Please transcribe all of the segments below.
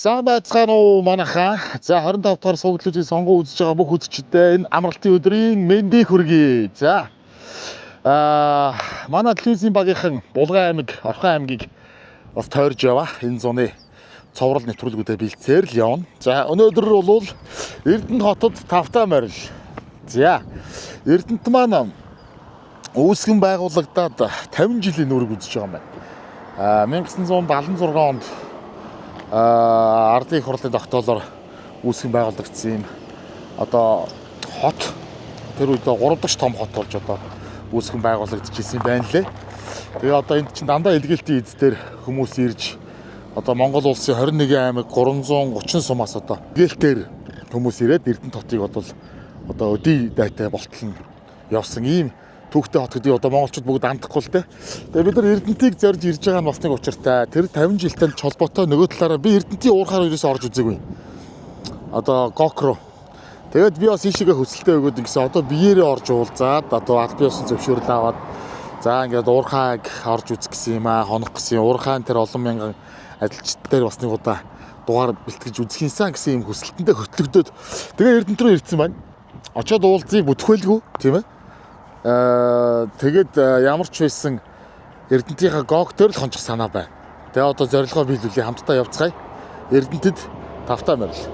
Сайн байцгаана уу манайхаа. За 25 дахь суудлуудын сонгон үзэж байгаа бүх үзэгчдэд энэ амралтын өдрийн мэндийг хүргэе. За манай телевизийн багийнхан Булган аймаг, Орхон аймгийг бас тойрж яваа. Энэ зуны цоврал нэвтрүүлгүүдэд бэлтсээр л явна. За өнөөдөр бол Эрдэнэт хотод тавтай морил. За Эрдэнэт маань үүсгэн байгуулагдаад 50 жилийн нүрэг үзэж байгаа юм байна. 1976 онд ардын их хурлын тогтоолоор үүсгэн байгуулагдсан юм одоо хот тэр үед 3 дахь том хот болж одоо үүсгэн байгуулагдчихсэн юм байна лээ. Тэгээ одоо энд чинь дандаа илгээлтийн эз дээр хүмүүс ирж одоо Монгол улсын 21 аймаг 330 сумаас одоо илгээлтээр хүмүүс ирээд Эрдэнэт хотыг одоо өдий дайтай болтол нь явсан ийм түүхтэй хот гэдгийг одоо монголчууд бүгд амтахгүй л дээ. Тэгээ бид нар Эрдэнэтийг зорж ирж байгаа нь бас нэг учиртай. Тэр 50 жилтэй холбоотой нөгөө талаараа би Эрдэнэтийн уурхаар ерөөсөө орж үзээгүй. Одоо Гок руу. Тэгээд би бас ийшээгээ хөсөлтөө өгөөд ингэсэн одоо биеэрээ орж уулзаад одоо аль биесэн зөвшөөрөл аваад за ингээд уурхайг орж үзэх гэсэн юм аа, хонох гэсэн юм. Уурхайн тэр олон мянган ажилчид дээр бас нэг удаа дугаар бэлтгэж үзэх юмсан гэсэн юм хүсэлтэндээ хөтлөгдөөд тэгээ Эрдэнэт рүү ирсэн байна. Очоод уулзъя бүтхвэлгүй тийм ээ. Тэгээд ямар ч байсан Эрдэнэтийнхаа Гок дээр л хончих санаа байна. Тэгээ одоо зорилгоо биелүүлээ хамтдаа явцгаая. Эрдэнэтэд тавтай морил.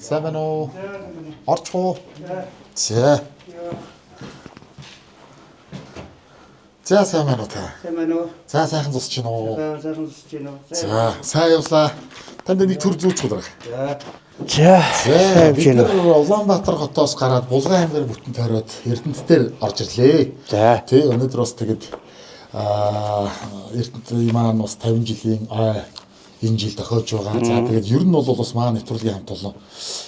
Сайн байна уу? Орчих уу? За. За сайн байна уу та? Сайн байна уу? За сайхан зусч байна уу? За сайхан зусч байна уу? За сайн явлаа. Танд нэг төр зүүц болоо. За. За. За бид нар Улаанбаатар хотоос гараад Булган аймгаар бүтэн тойроод Эрдэнэт дээр орж ирлээ. За. Тэ өнөөдөр бас тэгэд Эрдэнэт маань бас 50 жилийн энэ жил тохиож байгаа. За тэгээд ер нь бол бас манай нэвтрүүлгийн хамт олон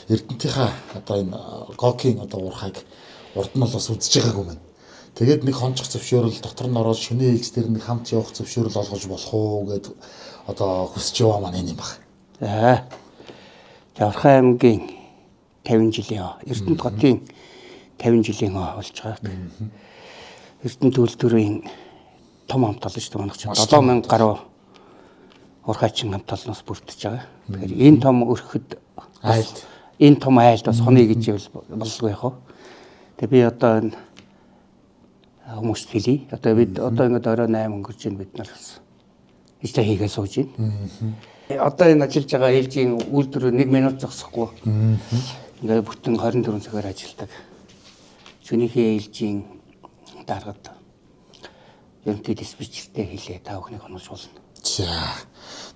Эрдэнэтийнхаа одоо энэ Гокийн одоо уурхайг урд нь бол бас үзэж байгаагүй юм байна. Тэгээд нэг хончих зөвшөөрөл дотор нь ороод шөнийн ээлж дээр нэг хамт явах зөвшөөрөл олгож болох уу гэд одоо хүсэж яваа маань энэ юм байна. За. За Орхон аймгийн 50 жилийн Эрдэнэт хотын 50 жилийн болж байгаа. Эрдэнэт үйлдвэрийн том хамт олон шүү дээ манайх чинь 7000 гаруй уурхайчин хамт олноос бүрдэж байгаа. Тэгэхээр энэ том өрхөд Айлд. Энэ том айлд бас хонё гэж ивэл бололгүй яах вэ? Тэгээ би одоо энэ хүмүүст хэлье. Одоо бид одоо ингээд орой 8 өнгөрч байна бид нар бас ажлаа хийгээ сууж байна. Одоо энэ ажиллаж байгаа ээлжийн үйлдвэр 1 минут зогсохгүй. Ингээд бүтэн 24 цагаар ажилладаг. Шөнийнхээ ээлжийн даргад ерөнхий диспетчертэй хэлээ та бүхнийг хонож болно. За.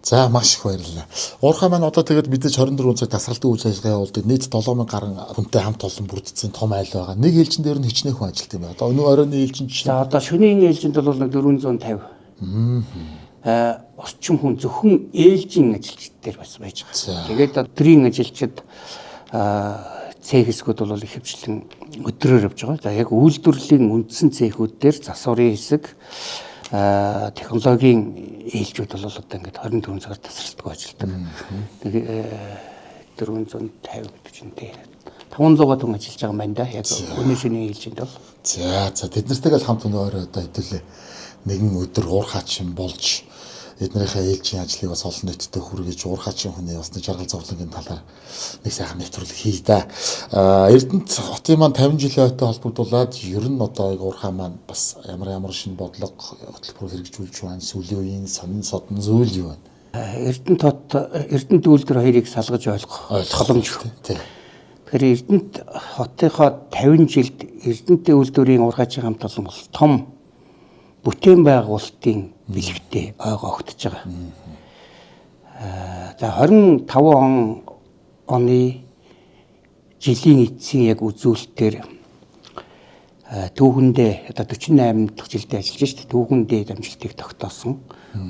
За маш их баярлалаа. Уурхай маань одоо тэгээд мэдээж 24 цаг тасралтын үйл ажиллагаа явуулдаг. Нийт 7000 гаруй хүнтэй хамт олон бүрдсэн том айл байгаа. Нэг ээлжин дээр нь хичнээн хүн ажилт юм байна. Одоо өнөө оройн ээлжин жишээ. За одоо шөнийн ээлжинд бол нэг 450. Орчим хүн зөвхөн ээлжийн ажилчид дээр бас байж байгаа. Тэгээд өдрийн ажилчид цех хэсгүүд бол ихэвчлэн өдрөөр явж байгаа. За яг үйлдвэрлэлийн үндсэн цехүүд дээр засварын хэсэг, Технологийн ээлжүүд бол одоо ингээд 24 цагаар тасралтгүй ажилладаг. 450 гэдэг чинь тий. 500 хүн ажиллаж байгаа юм байна да. Яг өнөө шөнийн ээлжинд бол. За за тэд нартэйгээ л хамт өнөө орой одоо хэдүүлээ нэгэн өдөр уурхаачин болж эднэрийнхээ ээлжийн ажлыг бас олон нийтэд хүргэж уурхаачин хүний бас нэг жаргал зовлонгийн талаар нэг сайхан нэвтрүүлэг хий да. Эрдэнэт хотын маань 50 жилийн ойтой холбогдуулаад ер нь одоо уурхаа маань бас ямар ямар шинэ бодлого хөтөлбөр хэрэгжүүлж байна. Сүүлийн үеийн сонин содон зүйл юу байна? Эрдэнэт хот, Эрдэнэт үйлдвэр хоёрыг салгаж ойлгох боломжгүй. Тий. Тэгэхээр Эрдэнэт хотынхоо 50 жилд Эрдэнэтийн үйлдвэрийн уурхаачин хамт олон бол том бүтээн байгуулалтын бэлэгтэй ойгоо огтж байгаа. За 25 оны жилийн эцсийн яг үзүүлэлтээр түүхэндээ одоо 48 дахь жилдээ ажиллаж шүү дээ. Түүхэндээ амжилтыг тогтоосон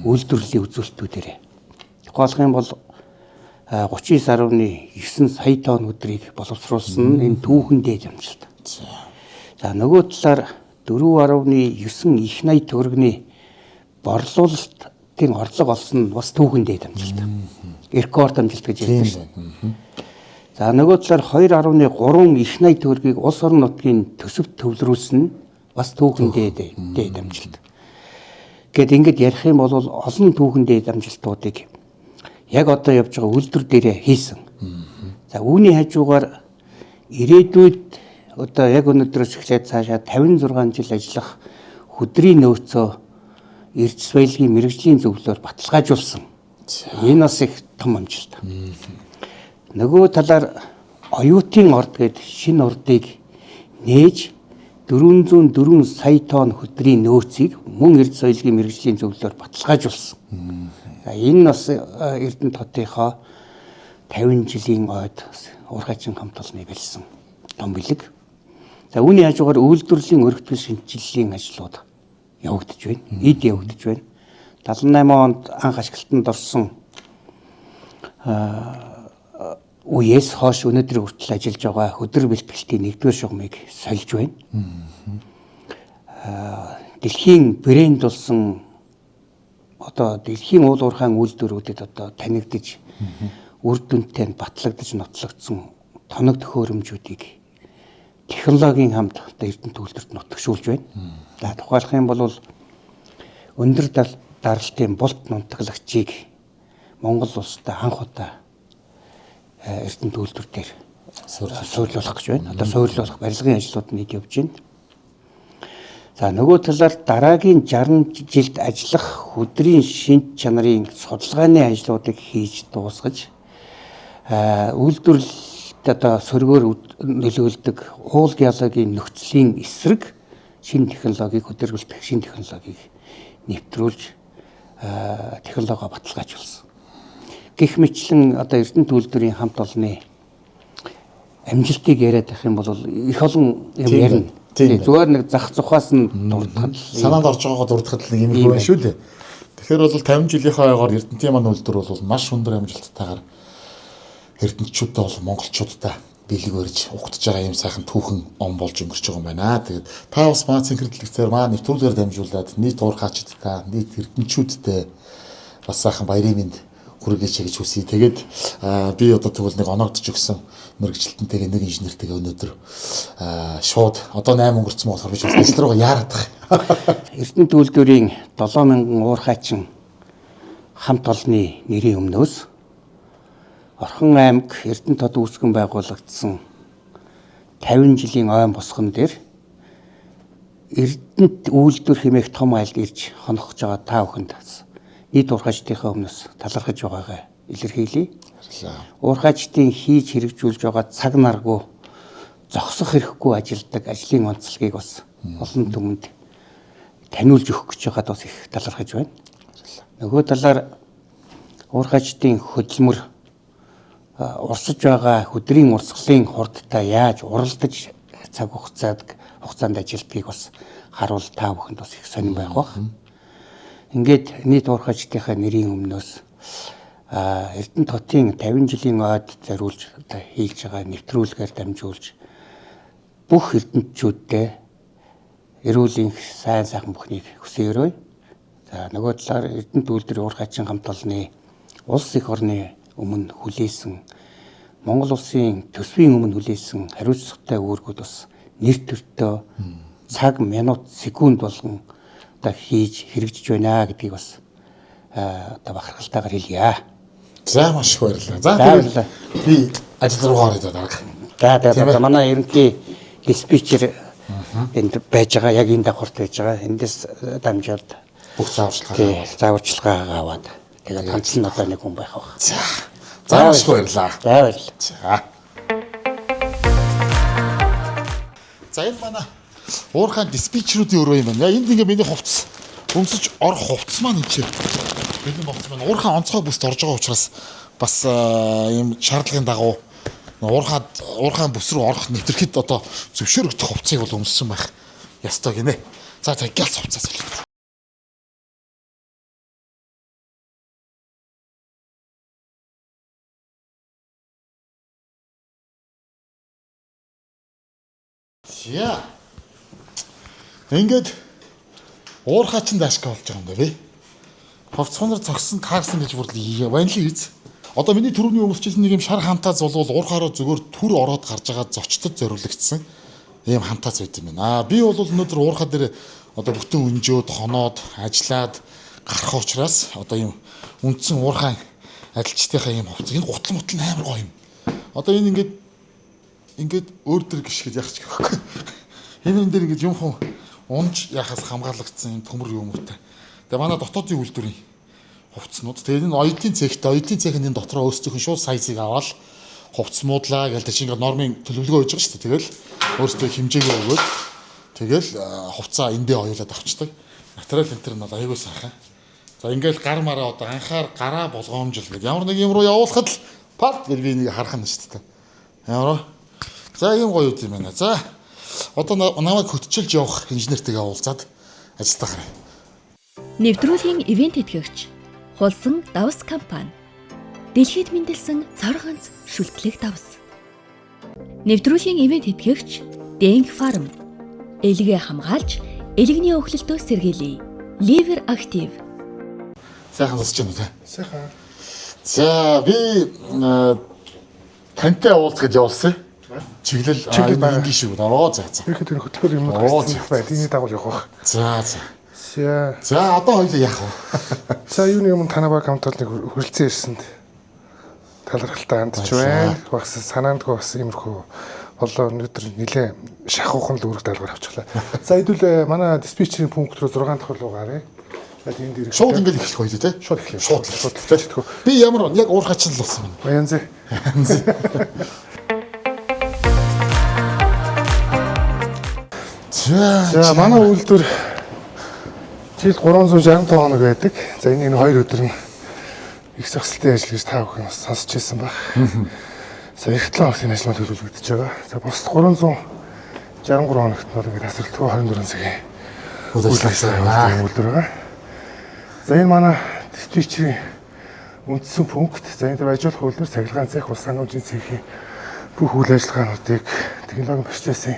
үйлдвэрлэлийн үзүүлэлтүүдээр. Тухайлах юм бол 39.9 сая тонн өдрийг боловсруулсан энэ түүхэндээ амжилт. За нөгөө талаар 4.9 их 80 төгрөгийн борлуулалтын орлого олсон нь бас түүхэндээ амжилт. Рекорд амжилт гэж ярьдаг шүү дээ. За нөгөө талаар 2.3 их 80 төгрөгийг улс орон нутгийн төсөвт төвлөрүүлсэн нь бас түүхэндээ дээд амжилт. Гэт ингээд ярих юм бол олон түүхэндээ амжилтуудыг яг одоо явж байгаа үйлдвэр дээрээ хийсэн. За үүний хажуугаар ирээдүйд одоо яг өнөөдрөөс эхлээд цаашаа 56 жил ажиллах хөдрийн нөөцөө эрдэс баялагын мэргэжлийн зөвлөлөөр баталгаажуулсан. Энэ бас их том амжилт. Нөгөө талаар оюутын орд гээд шинэ ордыг нээж 404 сая тонн хөдрийн нөөцийг мөн эрдэс баялагын мэргэжлийн зөвлөлөөр баталгаажуулсан. За энэ бас Эрдэнэт хотынхоо 50 жилийн ойд уурхаачин хамт олонны бэлсэн том бэлэг. За үүний хажуугаар үйлдвэрлэлийн өргөтгөл шинэчлэлийн ажлууд явагдаж байна. Эд явагдаж байна. 78 онд анх ашиглалтанд орсон үеэс хойш өнөөдрийн хүртэл ажиллаж байгаа хөдөр бэлтгэлтийн нэгдүгээр шугамыг сольж байна. Дэлхийн брэнд болсон одоо дэлхийн уул уурхайн үйлдвэрүүдэд одоо танигдаж үр дүнтэй нь батлагдаж нотлогдсон тоног төхөөрөмжүүдийг технологийн хамт одоо Эрдэнэт үйлдвэрт нутагшуулж байна. За тухайлах юм бол өндөр даралтын булт нунтаглагчийг Монгол улстай анх удаа Эрдэнэт үйлдвэр дээр суйрлуулах гэж байна. Одоо суйрлуулах барилгын ажлууд нийт явж байна. За нөгөө талаар дараагийн 60 жилд ажиллах хөдрийн шинж чанарын судалгааны ажлуудыг хийж дуусгаж үйлдвэрлэлд одоо сөргөөр нөлөөлдөг уул геологийн нөхцөлийн эсрэг шинэ технологиг хөдөлгөлдөх шинэ технологиг нэвтрүүлж технологио баталгаажуулсан. Гэх мэтлэн одоо Эрдэнэт үйлдвэрийн хамт олонны амжилтыг яриад байх юм бол их олон юм ярина. Зүгээр нэг зах зухаас нь дурдахад санаанд орж байгаагаа дурдахад л нэг юм байна шүү дээ. Тэгэхээр бол 50 жилийнхаа ойгоор Эрдэнэтийн маань үйлдвэр бол маш өндөр амжилттайгаар эрдэнэтчүүдтэй бол монголчуудтай бэлэг барьж угтж байгаа юм сайхан түүхэн он болж өнгөрч байгаа юм байна. Тэгээд та бас маа цэнхэр дэлгэцээр маа нэвтрүүлгээр дамжуулаад нийт уурхаачдтай, нийт эрдэнэтчүүдтэй бас сайхан баярын мэнд хүргээч гэж хүсье. Тэгээд би одоо тэгвэл нэг оногдож өгсөн мэргэжилтэнтэйгээ нэг инженертэйгээ өнөөдөр шууд одоо 8 өнгөрцөн болохоор би ч бас ажил руугаа яарад байгаа. Эрдэнэт үйлдвэрийн 7000 уурхаачин хамт олонны нэрийн өмнөөс Орхон аймаг Эрдэнэт хот үүсгэн байгуулагдсан 50 жилийн ойн босгон дээр Эрдэнэт үйлдвэр хэмээх том айлд ирж хонох гэж байгаа та бүхэнд нийт уурхаачдынхаа өмнөөс талархаж байгаагаа илэрхийлье. Уурхаачдын хийж хэрэгжүүлж байгаа цаг наргүй зогсох хэрэггүй ажилдаг ажлын онцлогийг бас олон түмэнд таниулж өгөх гэж байгаад бас их талархаж байна. Нөгөө талаар уурхаачдын хөдөлмөр урсаж байгаа хөдрийн урсгалын хурдтай яаж уралдаж цаг хугацаанд ажилдгийг бас харуул та бүхэнд бас их сонирн байх бах. Ингээд нийт уурхаачдынхаа нэрийн өмнөөс Эрдэнэт хотын 50 жилийн ойд зориулж одоо хийж байгаа нэвтрүүлгээр дамжуулж бүх эрдэнэтчүүддээ эрүүл энх сайн сайхан бүхнийг хүсэн өрөөе. За нөгөө талаар Эрдэнэт үйлдвэр Уурхайчин хамт олонны улс эх орны өмнө хүлээсэн Монгол улсын төсвийн өмнө хүлээсэн хариуцлагатай үүргүүд бас нэр төртөө цаг, минут, секунд болгон одоо хийж хэрэгжиж байна гэдгийг бас одоо бахархалтайгаар хэлье. За маш их баярлалаа. За баярлалаа. Би ажил руугаа орё дарга. За тэгээд манай ерөнхий диспетчер энд байж байгаа, яг энэ давхарт байж байгаа. Эндээс дамжаад бүх зааварчилгаа аваад, зааварчилгаагаа аваад тэгээд ганц нь одоо нэг хүн байх байх. За. За маш их баярлалаа. За баярлалаа. За. За энэ манай Уурхайн диспетчерүүдийн өрөө юм байна. Энд ингээ миний хувцас өмсөж орох хувцас маань энэ чинь. Миний хувцас маань Уурхайн онцгой бүст орж байгаа учраас бас ийм шаардлагын дагуу Уурхайн бүс рүү орох нэвтрэхэд одоо зөвшөөрөгдөх хувцсыг бол өмссөн байх ёстой гинэ. За за галц хувцас солио. За. Ингээд Уурхай чин даашка болж байгаа юм да би. Хувцсанаар зогссон таарсан гэж бүр ванили үз. Одоо миний түрүүний өмсчихсэн нэг юм шар хамтаа зулуул уурхаараа зүгээр түр ороод гарч байгаа зочдод зориулагдсан ийм хамтаа зүйд юм байна. Аа би бол өнөөдөр уурхай дээр одоо бүтэн өнжөөд, хоноод, ажиллаад гарах учраас одоо ийм үндсэн уурхай ажилчдынхаа ийм хувцас. Энэ гутал мутал амар гоё юм. Одоо энэ ингээд өөр төр гიშгээд яах ч гэхгүй. Энэ дээр ингээд юм хум унж яхаас хамгаалагдсан юм төмөр юм үүтэй. Тэгээ манай дотоодын үйлдвэрийн хувцснууд. Тэгээ энэ оюутын цехтэй, оюутын цех нь энэ дотроо өөрсдийнх нь шууд сайзыг аваад хувцс муудлаа гэж тэр чинь ингээд нормын төлөвлөгөө өгж байгаа шүү дээ. Тэгэл өөрсдөө хэмжээгээ өгөөд тэгэл хувцаа эндээ оюулаад авчдаг. Материал энэ төр нь бол аягүй сайхан. За ингээл гар мараа одоо анхаар гараа болгоомжл гэдэг ямар нэг юм руу явуулахад л парт гэж би нэг харах нь шүү дээ. Ямар. За ийм гоё юм байна. За одоо намайг хөтчилж явах инженертэйгээ уулзаад ажилдаа гараа. Нэвтрүүлгийн ивент тэтгэгч Хулсан Давс компани. Дэлхийд мэндэлсэн цор ганц шүлтлэг давс. Нэвтрүүлгийн ивент тэтгэгч Дэнг фарм. Элгээ хамгаалж, элэгний өхлөлтөө сэргийлье. Ливер актив. Сайхан сонсож байна уу те? Сайхан. За би тантай уулзах гэж явуулсан. Чиглэл энгийн шиг. Оо за за. Ерхэд тэр хөтөлбөр юмнууд гарсан байх. Энэний дагуу явах байх. За за. За. За одоо хоёлаа яах вэ? За юуны өмнө танай баг хамт нэг хүрэлцэн ирсэнд талархалтай хандж байна. Багс санаандгүй бас иймэрхүү болоо өнөөдөр нэлээ шахуухан л үүрэг даалгавар авчихлаа. За хэдүүл манай диспетчерийн пункт руу 6 дахь руу гаръя. За тэнд ирэх. Шууд ингээд эхлэх гоё тий. Шууд эхлэв. Шууд эхлэх. Би ямар яг уурхай чинь л болсон юм. Янз. За За манай үйлдвэр жил 365 хоног байдаг. За энэ 2 өдөр нь их зохицолтын ажил гэж та бүхэн бас сонсч ирсэн байх. За эх 7 хоногт энэ ажил маань төлөвлөгдөж байгаа. За бус 363 хоногт нь бол ингээд тасралтгүй 24 цагийн үйл ажиллагаа үйлдвэр байгаа. За энэ манай диспетчерийн үндсэн пункт. За энэ дээр ажиллах үйлдвэр, цахилгаан цех, улс хангамжийн цехийн бүх үйл ажиллагаануудыг технологийн процессын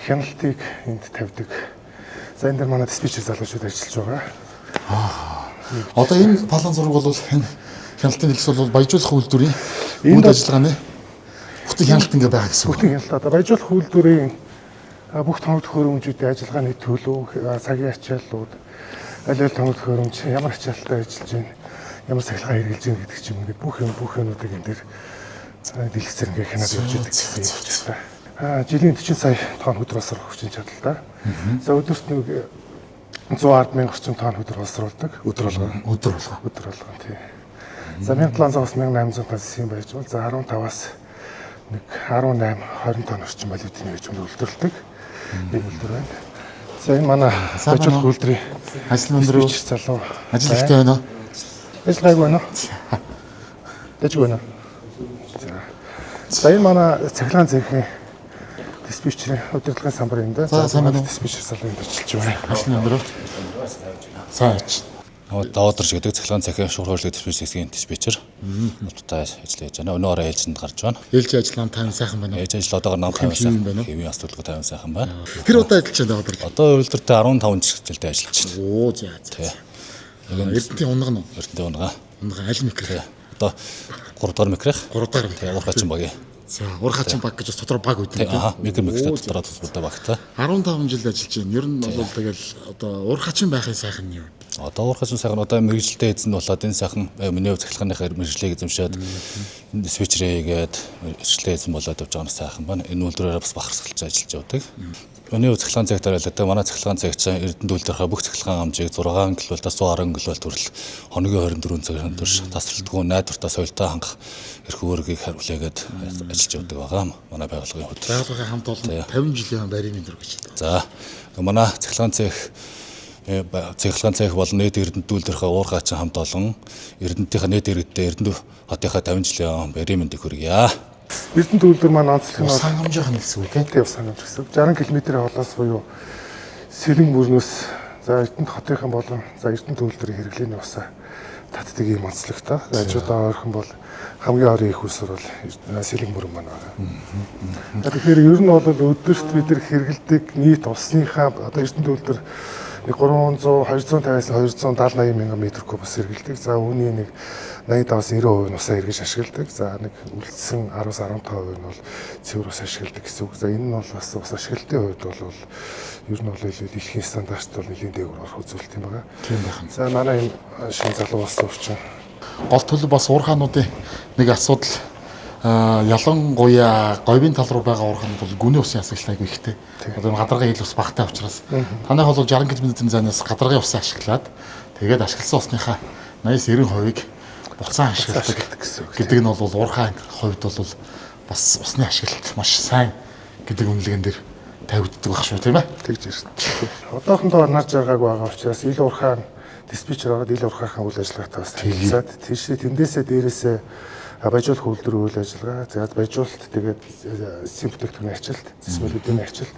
хяналтыг энд тавьдаг. За энэ дээр манай диспетчер залуучууд ажиллаж байгаа. Одоо энэ палан зураг бол энэ хяналтын дэлгэц бол баяжуулах үйлдвэрийн үйл ажиллагааны бүтэн хяналт ингээ байгаа гэсэн үг. Бүтэн хяналт. Одоо баяжуулах үйлдвэрийн бүх тоног төхөөрөмжүүдийн ажиллагааны төлөв, цагийн ачааллууд, аль аль тоног төхөөрөмж ямар ачаалттай ажиллаж байна, ямар цахилгаан хэрэглэж байна гэдэг ч юм ингээд бүх юмнуудыг энэ дээр дэлгэцээр ингээ хянаад явж байдаг гэсэн юм. Жилийн 40 сая тонн хөдөр боловсруулах хүчин чадалтай. За өдөрт нэг 110 мянган орчим тонн хөдөр боловсруулдаг. Өдөр болгон. Өдөр болгон тий. За 1700-аас 1800 тонн сэсийн байж бол за 15-аас нэг 18 20 тонн орчим молибдены гэж үйлдвэрлэдэг. Нэг үйлдвэр байна. За энэ манай баяжуулах үйлдвэрийн ажил өндөр залуу ажил ихтэй байна уу? Ажил гайгүй байна уу? Дажгүй байна уу? За энэ манай цахилгаан цехийн диспетчерийн удирдлагын самбар юм да. За сайн байна уу? Диспетчер залуу энд ажиллаж байна. Ажил өндөр. Сайн ач. Даваадарч гэдэг цахилгаан цехийн шуурхай үйлдвэр диспетчер хэсгийн диспетчер. Нуттай ажил хийж байна. Өнөө орой ээлжинд гарч байна. Ээлжийн ажил нам тайван сайхан байна уу? Ээлжийн ажил одоогор нам тайван сайхан. Хэвийн ас төлөвлөгөө тайван сайхан байна. Тэр удаа ажиллаж байна Даваадарч. Одоо үйлдвэртээ 15 жилдээ ажиллаж байна. Оо за за. Эрдэнтийн унаг нь. Эрдэнтийн унага. Унага аль микро? Одоо 3 дугаар микрох. 3 дугаар микро. Уурхаачин багийн. За, Уурхаачин баг гэж бас дотор баг үүдэн тийм. Микро дотор тусбартай багтай. 15 жил ажиллаж байна. Ер нь бол тэгэл одоо уурхаачин байхын сайхан нь юу? Одоо уурхаачин сайхан одоо мэргэжилтэй эзэн болоод энэ сайхан миний хувь цахилгааныхаа мэргэжлийг эзэмшээд свичрээ хийгээд мэргэжилтэй эзэн болоод явж байгаа нь сайхан байна. Энэ үйлдвэрээр бас бахархалж ажиллаж явдаг. Миний хувь цахилгаан цегт дараалал манай цахилгаан цегч Эрдэнэт үйлдвэрийнхээ бүх цахилгаан амжийг 6 кВт-аас 110 кВт хүртэл хоногийн 24 цагийн турш тасралтгүй найдвартай соёлтой хангах эрх үүргийг хариулаад ажиллаж явдаг байгаа манай байгууллагын хувьд. Байгууллагын хамт олон 50 жилийн байрын мэнд гэж. За, манай цахилгаан цех болон нийт Эрдэнэт үйлдвэрийнхээ уурхаачин хамт олон Эрдэнэтийнхээ нийт иргэдтэй Эрдэнэт хотынхаа 50 жилийн байрын мэндийг хүргье. Эрдэнэт үйлдвэр маань онцлог нь сан хэмжээх нь гэсэн үг тийм сан хэмжээ гэсэн. 60 км-ийн холоос буюу Сэлэн мөрнөөс за Эрдэнэт хотынхан болон за Эрдэнэт үйлдвэрийн хэрэглээний усаа татдаг ийм онцлогтой. Ажуудаа ойрхон бол хамгийн ойрын их усүр бол Сэлэн мөрөн маань байна. Тэгэхээр ер нь бол өдөрт бид нар хэрэглэдэг нийт усныхаа одоо Эрдэнэт үйлдвэр 300 250-аас 270 80 мянган метр куб ус хэрэглэдэг. За үүний нэг 85-аас 90% нь усаа эргэж ашигладаг. За нэг үлдсэн 10-аас 15% нь бол цэвэр ус ашигладаг гэсэн үг. За энэ нь бол бас ус ашиглалтын хувьд бол ер нь бол дэлхийн стандарт бол нэлийн дээгүүр орох үзүүлэлт юм байна. Тийм байх. За манай энэ шинэ залуу болсон өвчин. Гол төлөв бас уурхаануудын нэг асуудал ялангуяа говийн тал руу байгаа уурхаанууд бол гүний усын асаглалт айгүй ихтэй. Одоо энэ гадаргын ил ус багтай учраас танайх бол 60 км-ийн зайнаас гадаргын усаа ашиглаад тэгээд ашигласан усныхаа 80-90%-ийг буцаан ашигладаг гэдэг нь бол уурхаан хувьд бол бас усны ашиглалт маш сайн гэдэг үнэлгээнд дээр тавигддаг байх шүү, тийм ээ. Тэгж ирсэн. Одоохондоо нар жаргаагүй байгаа учраас ил уурхаан диспетчер ороод ил уурхаахан үйл ажиллагаатай бас танилцаад тийшээ тэндээсээ дээрээсээ баяжуулах үйлдвэр үйл ажиллагаа, за баяжуулалт тэгээд симптомын арчилт, зэсмэлүүдийн арчилт,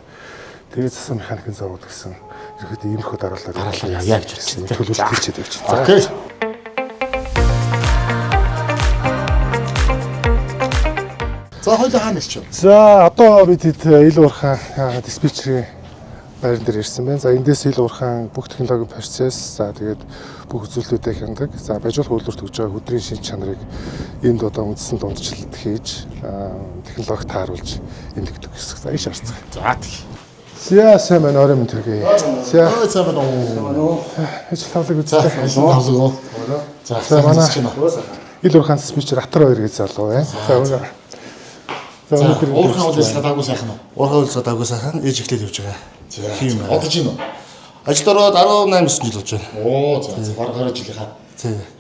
тэгээд засан механикийн завууд гэсэн ерөөхдөө иймэрхүү дараалал явъя гэж бодсон. Төлөвлөлт хийчихэд явчих. За. Окей. За хоёулаа хаана ирч вэ? За одоо бид хэд ил уурхаан диспетчерийн байран дээр ирсэн байна. За эндээс ил уурхаан бүх технологийн процесс, за тэгээд бүх үзүүлэлтүүдээ хяндаг. За баяжуулах үйлдвэрт өгж байгаа хөдрийн шин чанарыг энд одоо үндсэн дундчлалт хийж технологи тааруулж энд өгдөг гэсэн. За иш харцгаа. За тэг. За сайн байна, орой минь төргий. За сайн байна уу? Ажил тавлаг үзлээ. Ажил тавлаг уу? За манай ил уурхаан диспетчер Атар 2 гэж залуу байна. За өнөө. За өнөөдөр уурхаан үйл ажиллагаа даагүй сайхан уу? Уурхаан үйл ажиллагаа даагүй сайхан ээж эхлээд явж байгаа. Тийм ээ. Одож гин үү? Ажилд ороод 18 жил болж байна. Оо за бараг 20 жилийнхаа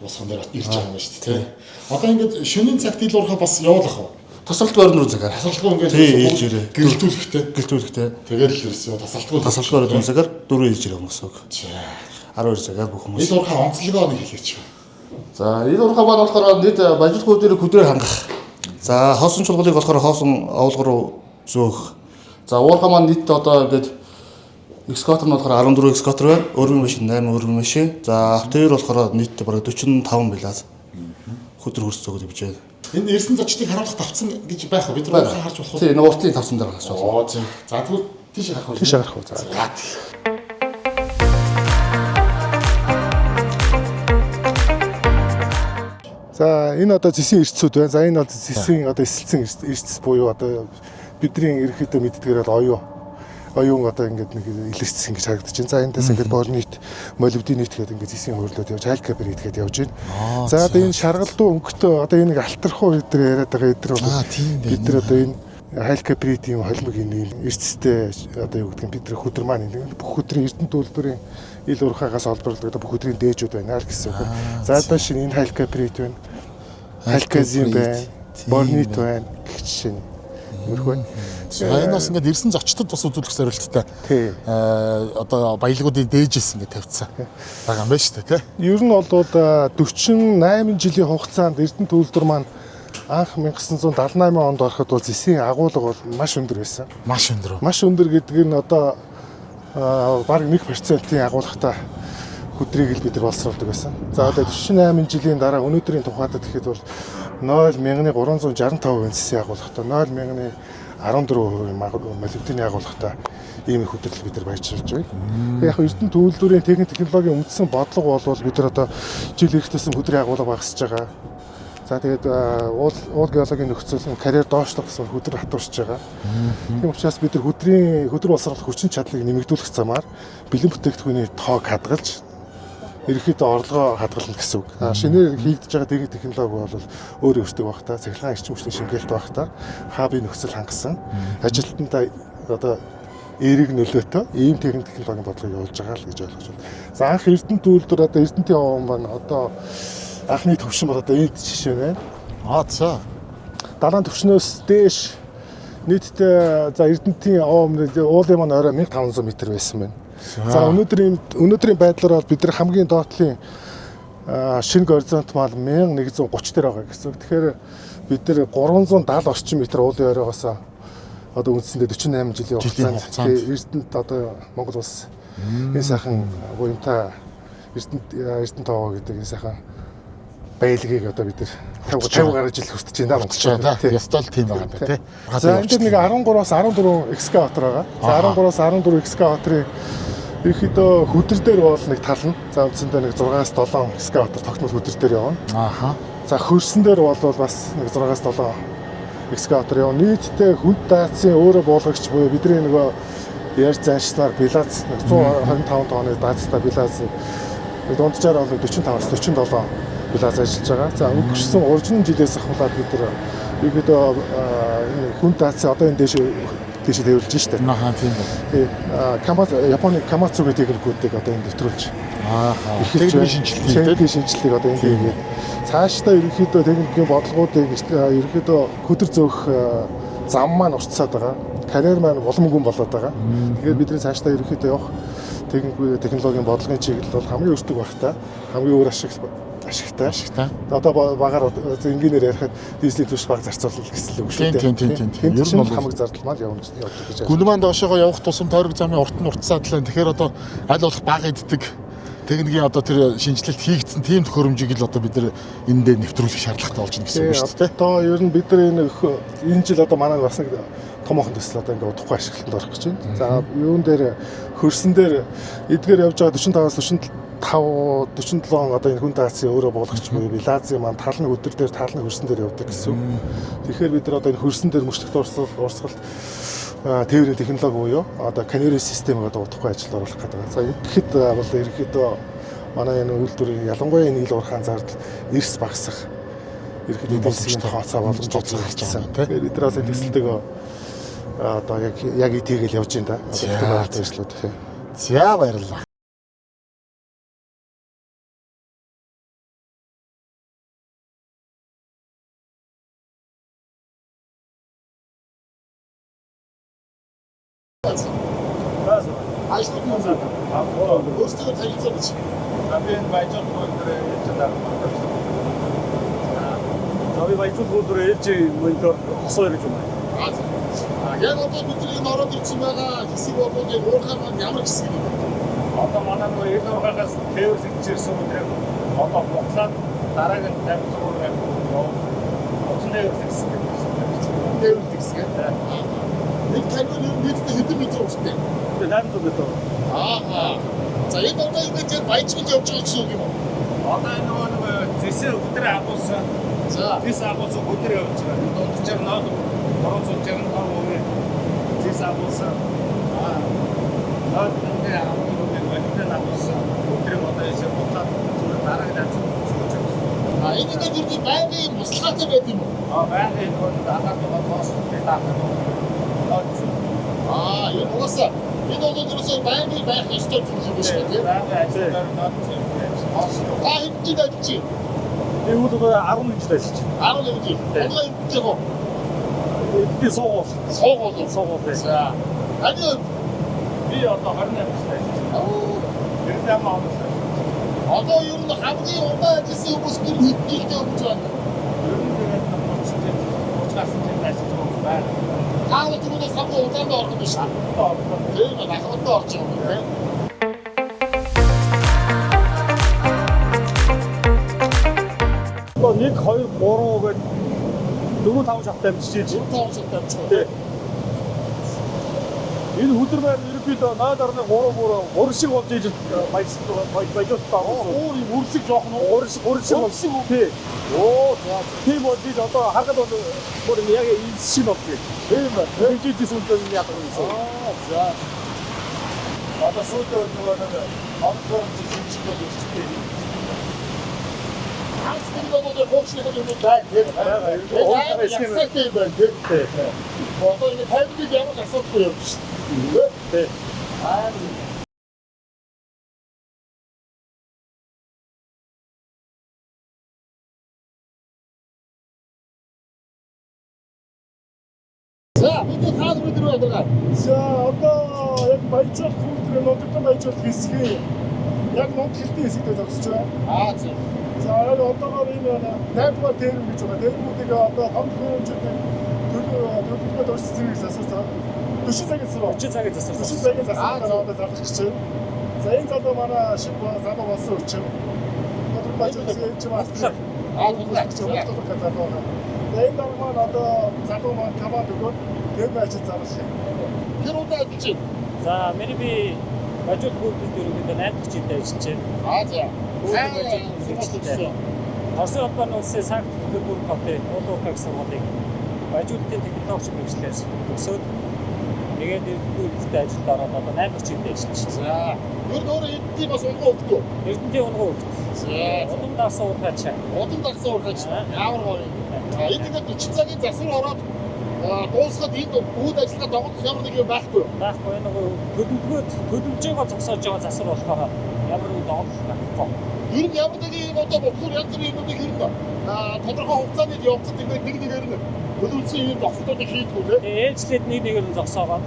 босгон дээр ирж байгаа юм байна шүү дээ. Одоо ингээд шөнийн цагт ил уурхаа бас явуулах уу? Тасралтгүй 24 цагаар. Тасралтгүй ингээд ээлж ирээ. Гэрэлтүүлэхтэй. Гэрэлтүүлэхтэй. Тэгээд л ирсэн. Тасралтгүй. Тасралтгүй 24 цагаар 4 ээлж ирээ хүмүүс үг. 12 цагаар бүх хүмүүс. Ил уурхаа онцлогоо нэг хэлээч. За ил уурхаа маань болохоор нийт баяжуулах үйлдвэрийг хөдрөөр хангах. За хоосон чулгуулыг болохоор хоосон овлого руу зөөх. За уурхаа маань нийт одоо ингээд экскаватор нь болохоор 14 экскаватор байна. Өргөн машин 8 өргөн машин. За автовер болохоор нийт бараг 45 билаз. Хөдөр хөрс зөөгд явж байна. Энэ ирсэн зочдыг харуулах тавцсан гэж байх уу? Бид нар уурхаа харж болох уу? Тийм, энэ уртын тавцан дээр харж болох. Оо тийм. За тэгвэл тийш гарах уу? Тийш гарах уу? За. За энэ одоо зэсийн эрдэсүүд байна. За энэ бол зэсийн одоо эсэлцэн эрдэс буюу одоо бидний ерөнхийдөө мэддгээр бол оюун одоо ингээд нэг илэрсэн гэж харагдаж байна. За эндээс ингээд борнит, молибденит гэдэг ингээд зэсийн хувирлууд явж, алькабрит гэдэг явж байна. За одоо энэ шаргалдуу өнгөтэй одоо энэ нэг алтархуу эдгээр яриад байгаа эдгээр бол бид нар одоо энэ хайлкапритийн холимог энэ эрдэстэй одоо юу гэдэг нь бид нар хөдөр маань энэ бүх хөдрийн Эрдэнэт үйлдвэрийн ил уурхаагаас олборлдог бүх хөдрийн дээжүүд байна л гэсэн үг. За одоо шинэ энэ хайлкаприт байна. Хайлказин байна, борнит байна гэх жишээ нь. Иймэрхүү байна. Энэ бас ингээд ирсэн зочдод бас үзүүлэх зорилттой. Одоо баялагуудын дээжээс ингээд тавьчихсан байгаа юм байна шүү дээ, тий. Ер нь бол 48 жилийн хугацаанд Эрдэнэт үйлдвэр маань анх 1978 онд ороход бол зэсийн агуулга бол маш өндөр байсан. Маш өндөр. Маш өндөр гэдэг нь одоо бараг 1%-ийн агуулгатай хөдрийг л бид нар боловсруулдаг байсан. За одоо 48 жилийн дараа өнөөдрийн тухайд гэхэд бол 0.365% зэсийн агуулгатай, 0.14% молибдены агуулгатай Ийм их хөдөрлөл бид нар баяжуулж байна. Тэгээ яг Эрдэнэт үйлдвэрийн техник технологийн үндсэн бодлого бол бид нар одоо жил ирэх тусам хөдрийн агуулга багасж байгаа. За тэгээд уул геологийн нөхцөл карьер доошлох гэсэн хөдөр хатуурч байгаа. Тийм учраас бид нар хөдөр боловсрол хүчин чадлыг нэмэгдүүлэх замаар бэлэн бүтээгдэхүүний тоог хадгалж ерөнхийдөө орлогоо хадгална гэсэн үг. Шинээр хийгдэж байгаа техник технологи бол өөр өөртөө байх та, цахилгаан эрчим хүчний шингээлт байх та, хабын нөхцөл хангасан, ажилтнаа одоо эерэг нөлөөтэй ийм техник технологийн бодлого явуулж байгаа л гэж ойлгож байна. За анх Эрдэнэт үйлдвэр одоо Эрдэнэтийн овон маань одоо анхны төвшин бол одоо энд жишээ байна. За. Далайн төвшнөөс дээш нийтдээ за Эрдэнэтийн овон уулын маань орой 1500 м байсан байна. За өнөөдрийн байдлаар бол бид нар хамгийн доотлын шинэ горизонт мал 1130 дээр байгаа гэсэн үг. Тэгэхээр бид нар 370 орчим метр уулын оройгоос одоо үндсэндээ 48 жилийн хугацаанд Эрдэнэт одоо Монгол улс энэ сайхан буянтай Эрдэнэт овоо гэдэг энэ сайхан баялагийг одоо бид нар 50 гаруй жил хүртэж байна монголчууд. Ёстой л тийм байгаа юм байна тий. За энэ дээр нэг 13-аас 14 экскаватор байгаа. За 13-аас 14 экскаваторын ерөнхийдөө хөдөр дээр бол нэг тал нь. За үндсэндээ нэг 6-аас 7 экскаватор тогтмол хөдөр дээр явна. Ааха. За хөрсөн дээр бол бас нэг 6-аас 7 экскаватор явна. Нийтдээ хүнд даацын өөрөө буулгагч буюу бидний нөгөө ярьж заншнаар билац 125 тонны даацтай билац нэг дунджаар бол 45-аас 47 билац ажиллаж байгаа. За өнгөрсөн уржин жилээс ахуулаад бид нар ерөнхийдөө энэ хүнд даацын одоо энэ дээш тээвэрлж штэ. Аа тийм байна. Японы Камацу гэдэг техникүүдийг одоо энд нэвтрүүлж. Техникийн шинжилгээг техникийн шинжилгээг одоо энд хийгээд цаашдаа ерөнхийдөө техникийн бодлогоудыг ерөнхийдөө хөдөр зөөх зам маань уртсаад байгаа. Карьер маань улам гүн болоод байгаа. Тэгэхээр бидний цаашдаа ерөнхийдөө явах технологийн бодлогын чиглэл бол хамгийн өртөг багтай, хамгийн өөр ашигтай. Одоо багаар энгийнээр ярихад дизелийн түвш баг зарцуулал гэсэн үг шүү дээ. Тийм. Ер нь бол хамаг зардал маань явж гэж. Гүн маань доошоогоо явах тусам тойрог замын урт нь уртсаад л байна. Тэгэхээр одоо аль болох бага иддэг техникийн одоо тэр шинжилэлт хийгдсэн тийм төхөөрөмжийг л одоо бид нар эндээ нэвтрүүлэх шаардлагатай болж байна гэсэн үг шүү дээ. Одоо ер нь бид нар энэ жил одоо манай бас нэг томоохон төсөл одоо ингээ удахгүй ашиглалтанд орох гэж байна. За юун дээр хөрсөн дээр эдгээр явж байгаа 45-аас 47 одоо энэ хүн даацын өөрөө буулгагч буюу билазын маань тал нь өдөр дээр тал нь хөрсөн дээр явдаг гэсэн үг. Тэгэхээр бид нар одоо энэ хөрсөн дээр мөчлөгт урсгалт тээврийн технологи буюу одоо канерийн системийг одоо удахгүй ажилд оруулах гэдэг. За тэгэхэд бол ерөнхийдөө манай энэ үйлдвэрийн ялангуяа энэ ил уурхаан зардал эрс багасах ерөнхийдөө эдийн засгийн тооцоо боломж гарч байгаа юм. Тэгэхээр бид нар бас энэ төсөлтөөгөө одоо яг итгээл явж байна да. Одоо ажлууд. За баярлалаа. Өөрсдөө танилцаа гэж. За би энэ баяжуулах үйлдвэрээ ээлжид дарга. За би баяжуулах үйлдвэрээ ээлжийн монитор хосоо гэж байна. Яг одоо бидний энэ ороод ирсэн байгаа хэсэг бол яг уурхай маань ямар хэсэг юм бэ? Одоо манай нөгөө ил уурхайгаас тээвэрлэгдэж ирсэн өдрийг одоо буцаад дараагийн 56 явуу. Уцан тээвэрлэгдсэн гэдэг юм. Тээвэрлэгдсэн гэдэг. Нэг камер ер нь нийтдээ хэдэн метр урттай? 800 метр. Аа. За энэ одоо ингэж яг баяжмал явж байгаа гэсэн үг юм уу? Одоо энэ нөгөө нэг зэсээ өдөр агуулсан. За. Зэс агуулсан өдөр явж байгаа. Дунджаар 0 365% зэс агуулсан. Аа. 0.12 валютын агуулсан. Өдрийг одоо ийшээ буцаад зүгээр дараагийн 800 сууж байгаа. А энэ ингээд ер нь байнгын муслаатай байд юм уу? Аа байнгын нөгөө дагаад байгаа тоостой дагаад. Аа энэ угаасаа энэ бол ерөөсөө байнгын байх ёстой зүйл юм биш үү тийм? Байнгын ажиллаар нот Та хэд жил ажиллаж байна? Би үл одоо 11 жил ажиллаж байна. 11 жил. Одоо хэд жил вэ? Би суугуул. Суугуул. Суугуул. За. Таны би одоо 28 жил ажиллаж байна. 98 оноос ажиллаж байна. Одоо ер нь хамгийн удаан ажилласан хүмүүс тэр хэд жилтэй хүмүүс байна? Ер нь тэгээд 30 жил, 30 гарсан жил ажиллаж байгаа хүмүүс байна. Та нар түрүүнээс хамгийн удаанд орох юм биш үү? Тийм ээ, ахмадтай орж байгаа юм тийм. Одоо 1 2 3 гээд 4 5 шат амжиж. 4 5 шат амжих. Тийм. Энэ хүдэр маань ерөнхийдөө 0.3 3 3 шиг болж ижил баяжуултаа. Өөр юм үрсэг жоох нь 3 шиг 3 шиг Үрсэг үү? Тий. Оо за. Тийм болж иж одоо харахад бол бүр яг энэ шиг болдгийг. Тийм байна. Хэмжиж сүнтэй нь яадаг юм шиг. Аа за. Одоо сүйдээ нөгөө нэг онцгой жижиг болж ирчихтэй. Хагас нэг бол хуучных юм байна тийм. Байгаа. Ерөнхийдөө юм байна тийм. Одоо ингэ тайлбарыг ямар ч асуудалгүй юм шүү дээ. Тий. Аа. За, бид хаана руу ирэх вэ? За одоо яг баяжуулах үйлдвэрийн нунтагтан баяжуулах хэсгийн яг нунтаг хэлтийн хэсэгтээ зогсож байна. Аа за. За яг одоогоор энэ 8 дугаар тээрэм гэж байгаа. Тээрэмүүдийг одоо том төхөөрөмжүүдийг төлөвлөгөө дурссан зэрэг засвар 40 цагийн засвар. 40 цагийн засвар. 40 цагийн засвар одоо зарлах гэж байна. За энэ залуу манай шиг залуу болсон өчиг. Одоо баяжуулах ээж мастер. Аа туслах. Туслах залуу байна. За энэ дараа маань одоо залуу маань команд өгөөд тэр ажил зарлах юм. Тэр удаа ажиллаж байна. За, миний би баяжуулах үйлдвэрт ерөнхийдөө 8 дахь жилдээ ажиллаж байна. Аа за. Сайн сургууль Орсын холбооны улсын Санкт Петербург хотын Уулуурхаг сургуулийг баяжуулалтын технологич мэргэжлээр төгсөөд тэгээд Эрдэнэ үйлдвэрт ажилд ороод одоо 8 дахь жилдээ ажиллаж байна. За. Ер нь өөрөө Эрдэнэтийн бас унган хөвгт үү? Эрдэнэтийн унган хөвгт. За. Удам дагсан уурхаач. Удам дагсан уурхаач. Ямар гоё юм. За, энд ингээд 40 цагийн засвар ороод дуусгаад энд үүд ажиллагаа догдох ямар нэг юм байхгүй юу? Байхгүй, энэ нөгөө төлөвлөгөөд төлөвлөжөөгөө зогсоож байгаа засвар болохоор ямар нэг догдол байхгүй. Ер нь ямар нэгэн юм одоо бодлоор янз бүрийн юмнуудыг ер нь тодорхой хугацаанд явцад ингээд нэг нэгээр нь төлөвлөсөн юм зогсолтуудыг хийдгүү те. Тэгээ ээлжлээд нэг нэгээр нь зогсоогоод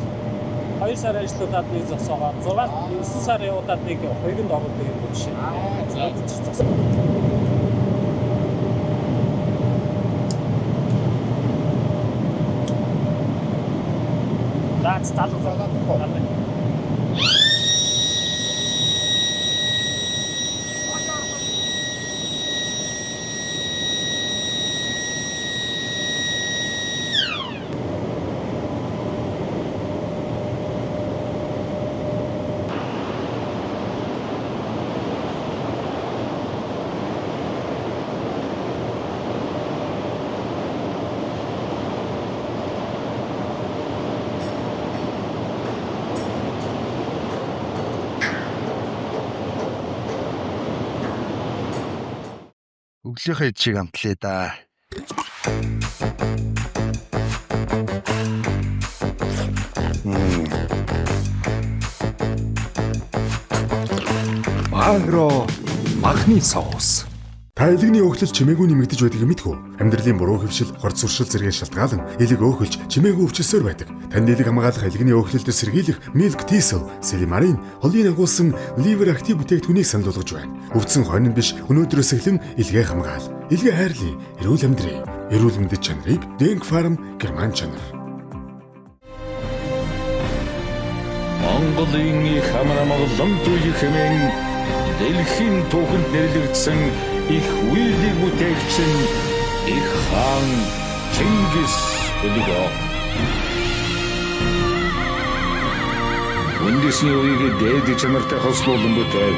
2 сар ажиллаудаад нэг зогсоогоод 6 9 сар явуудаад нэг хоёрынд оруулдаг юм жишээ. Аа за. Зогсоо. За залуу залуу. Өглөөхөө ид шиг амтлаа да. Агро махны соус. Та элэгний өөхлөл чимээгүй нэмэгдэж байдгийг мэдэх үү? Амьдралын буруу хөвшил, хорц суршил зэргээр шалтгаалan элэг өөхөлж чимээгүй өвчлсөөр байдаг. Танд элэг хамгаалах элэгний өөхлөлтөд сэргийлэх Milk Thistle, Silymarin, холын агуулсан Liver Active бүтээгдэхүүнийг санал болгож байна. Өвдсөн хонь нь биш, өнөөдрөөс эхлэн элгээ хамгаал. Элгээ хайрлая, эрүүл амьдрий. Эрүүл мэндийн чанарыг Denk Farm Герман чанар. Монголын их хамар лам туй хэмээн дэлхийн түүхэнд нэрлэгдсэн их үйлийг бүтээгч нь их хаан Чингис Хөлгөө. Үндэсний үеийг дээд чанартай хослуулан бүтээв.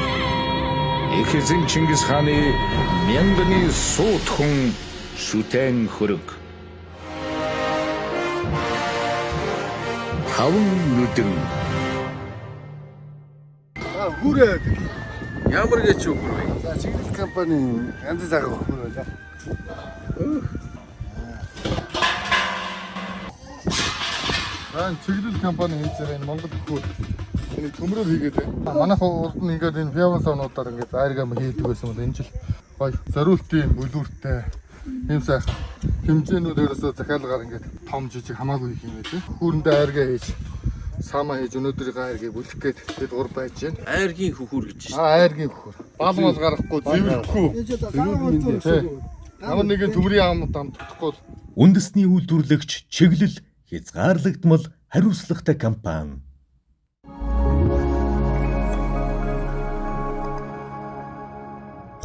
Их эзэн Чингис хааны мянганы суут хүн шүтэн хөрөг. Таван нүдэн. Хүрээ. Ямар гэж үхэр вэ? За чиглэл компани янз цагаан хөхөр байлаа. За энэ чиглэл компани хийж байгаа энэ Монгол хөхөр энийг төмрөөр хийгээд байна. Манайх урд нь ингээд энэ фиаван савнуудаар ингээд айргаа хийдэг байсан бол энэ жил гоё зориултын бүлүүртэй юм сайхан хэмжээнүүд ерөөсөө захиалгаар ингээд том жижиг хамаагүй хийх юм байлээ. Хүүрэндээ айргаа хийж саамаа хийж өнөөдрийн айргийг бүлэх гээд бид гур байж байна. Айргийн хөхөр гэж шээ. Аа айргийн хөхөр. Бал мал гарахгүй, зэврэхгүй. Ямар нэгэн төмрийн ам дамтдахгүй. Үндэсний үйлдвэрлэгч чиглэл хязгаарлагдмал хариуцлагатай компани.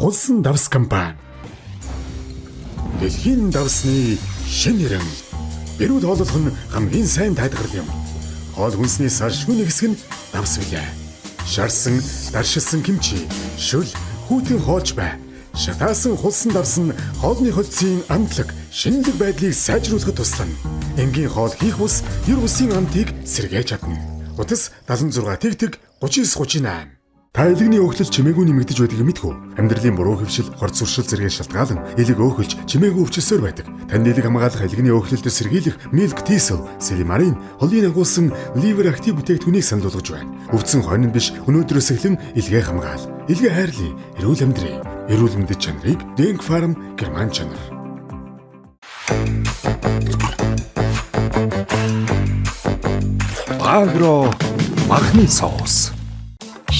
Хулсан давс компани. Дэлхийн давсны шинэ хэрэм. Эрүүл хооллох нь хамгийн сайн тайлбар юм. Хоол хүнсний салшгүй нэг хэсэг нь давс билээ. Шарсан, даршилсан кимчи, шөл, хүйтэн хоолж бай. Шатаасан хулсан давс нь хоолны холцын амтлаг, шинэлэг байдлыг сайжруулахад туслана. Энгийн хоол хийх бус ер бусын амтыг сэргээж чадна. Утас 76 тэгтэг 39 38. Та элэгний өөхлөл чимээгүй нэмэгдэж байдгийг мэдэх үү? Амьдралын буруу хэвшил, хор зуршил зэргээр шалтгаалan элэг өөхөлж чимээгүй өвчлөсөөр байдаг. Танд элэг хамгаалах элэгний өөхлөлтөд сэргийлэх Milk Thistle, Silymarin, холын агуулсан Liver Active бүтээгдэхүүнийг санал болгож байна. Өвдсөн хонин биш, өнөөдрөөс эхлэн элгээ хамгаал. Элгээ хайрлая, эрүүл амьдрий. Эрүүл мэндийн чанарыг Denk Farm Герман чанар. Агро махны соус.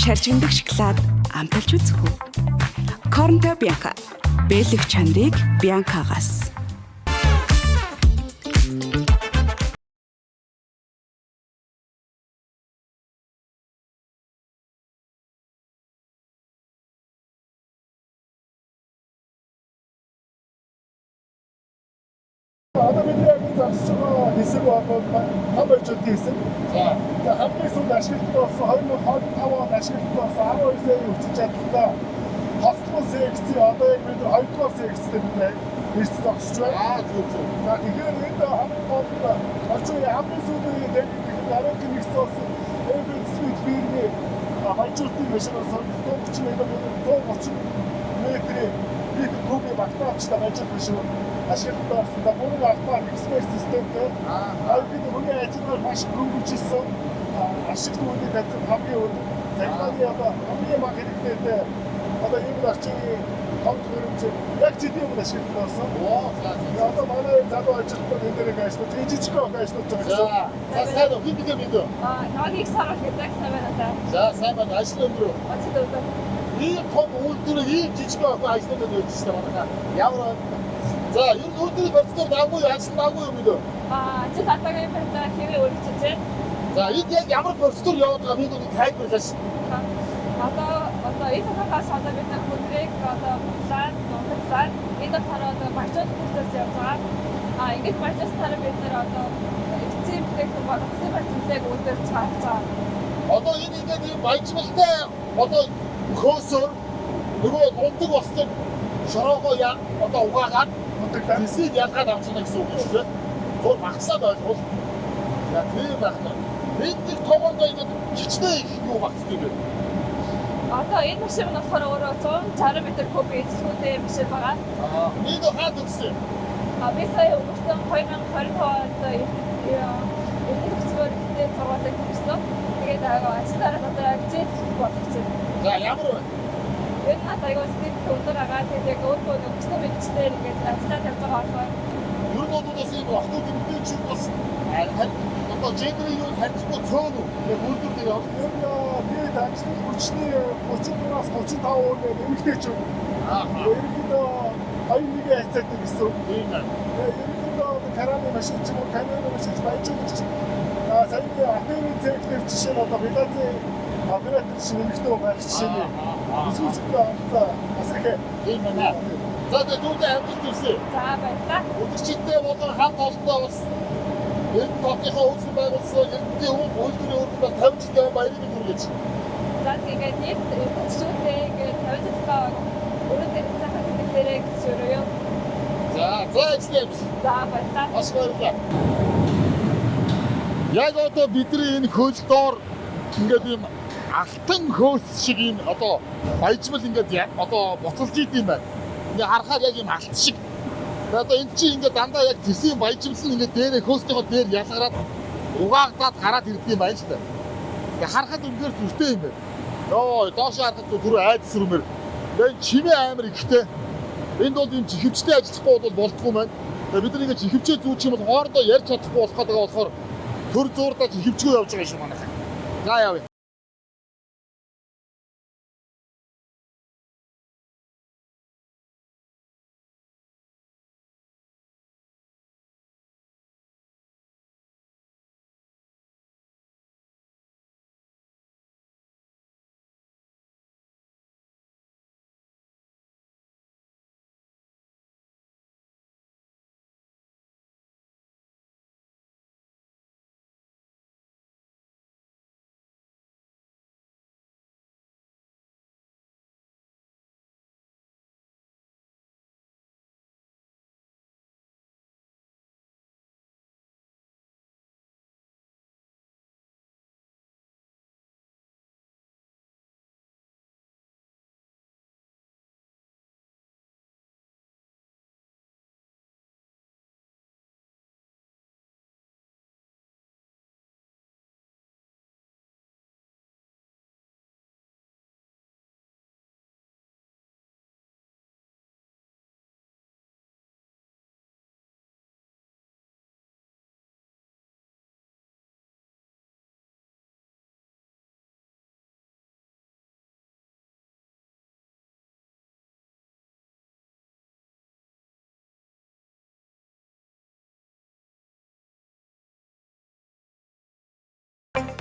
Шалжигндаг шоколад амталж үзэх үү? Корнто Бянка. Бэлэг чанарыг Бянкагаас. Одоо бид яг зогсож байгаа хэсэг бол том баяжуултын хэсэг. За хамгийн сүүлд ашиглалт болсон 2025 онд ашиглалт болсон 12 сая хүчин чадалтай хослон секцийн одоо яг бид 2 дугаар секцтэй бид ирсэн зогсож байна. Зөв зөв. За тэгэхээр энд хамгийн гол нь орчин үеийн хамгийн сүүлийн үеийн Америк нэгдсэн улсын FX фирмийн баяжуултын машин болсон 130 130 метрийн литр кубын багтаамжтай баяжуулт машин ашиглалт болсон. За бүрэн автомат эксперт системтэй. Бид хүний ажиллагааг маш хөнгөвчилсөн. Ашиг төвний тавьсан хамгийн өндөр цахилгааны одоо хамгийн бага хэрэглээтэй одоо ийм л орчин үеийн том төхөөрөмж яг жилийн өмнө ашиглалт болсон. За одоо манай залуу ажилтнууд энэ дээрээ ажиллаж, энэ жижиг охин ажиллаж байгаа гэсэн. За сайн уу? Хэд гэдэг мэдээ? Намайг их сарвал гэдэг, сайн байна даа. За сайн байна. Ажил өндөр үү? Ажил өндөр. Ийм том үйлдвэр ийм жижиг охин ажилладаг байж шүү дээ манайхаа. Ямар. За ер нь үйлдвэрийн процедур давгүй ажил давгүй юм үү? Ажил одоогийн байдлаар хэвээ өргөжж байна. За энд яг ямар процедур яваад байгаа би нүг тайлбарлаач. Одоо энэ тухайгаас одоо бид нар хүндрийг одоо план, дундаглаад энэ болохоор одоо баяжуулах процесс явж байгаа. Ингэж баяжуулснараа бид нар одоо эцсийн бүтээгдэхүүн болон усын баяжуулалтыг үйлдвэрлэж гаргаж байгаа. Одоо энэ ингээд ийм баяжмалтай одоо хөөсөөр нөгөө дундаг болсон шороогоо одоо угаагаад тэсийг ялгаад авчихна гэсэн үг шүү дээ. Зур багцлаад ойлгуул. За тийм байх нь. Энд нэг томондоо ингээд хичнээн их юу багцдаг юм бэ? Одоо энэ машин нь болохоор өөрөө 160 м куб эзлэхүүтэй машин байгаа. Энэ хаа төгссөн? Би сая өнгөрсөн 2025 онд Эрдэнэ төгсгөөр ихтэй сургуулийг төгссөн. Тэгээд ажиллаараа одоо яг жил болох чинь. За ямар вэ? Ер нь надад аягүй сэтгэл өндөр байгаа. Тэгээд яг өөрөө төгссөн мэргэжлээр ингээд ажиллаад явж байгаа болохоор ер нь бол бас ийм охтууд эмэгтэйчүүд бас одоо гендрийн юу харьцангуй цөөн үү? Яг үйлдвэр дээр явах. Ер нь бид ажлын хүчний 34-аас 35% эмэгтэйчүүд. Ерөнхийдөө 21 хайцаатай гэсэн. Тийм байна. Ерөнхийдөө краны машин ч юм уу, камионы машин ч баяжуулагч. За саяны АТВ цехтэр жишээ нь одоо Белазын оператор жишээ эмэгтэй хүн байх жишээ нь. Эсвүүчтэй хамтдаа бас их тийм байна. За тэгээ түүнээ амжилт хүсье. За баярлалаа. Үзэгчидтэй болон хамт олонтоо бас Эрдэнэ хотынхоо үүсгэн байгуулсан Эрдэнэтийн үйлдвэрийн үүргэнд 50 жилийн баярыг хүргэж. За тэгээд нийт эрдэнэтчүүдээ ингээд 50 жилийнхаа өрөө дээр сайхан тэмдэглээрэй гэж өрөөё. За за ажлын амжилт. За баярлалаа. Маш баярлалаа. Яг одоо бидний энэ хөл доор ингээд ийм алтан хөөс шиг ийм одоо баяжмал ингээд одоо буцалж идэм байна. Ингээ харахаар яг ийм алт шиг. Тэгээ одоо энэ чинь ингээд дандаа яг тэсийн баяжмал нь ингээд дээрээ хөөснийхөө дээр ялгараад угаагдаад гараад ирдэг юм байна л да. Тэгээ харахад үнэхээр зүртэй юм байна. Йоо, доош харахад түрүү айдас рүүмээр. Тэгээ энэ чимээ амар ихтэй. Энд бол ийм чихвчтэй ажиллахгүй бол болдгоо юм байна. Тэгээ бид нар ингээд чихвчээ зүүчих юм бол хоорондоо ярьж чадахгүй болох гэдэг болохоор төр зуурдаа чихвчгүй явж байгаа юм шиг манайх. За явъя.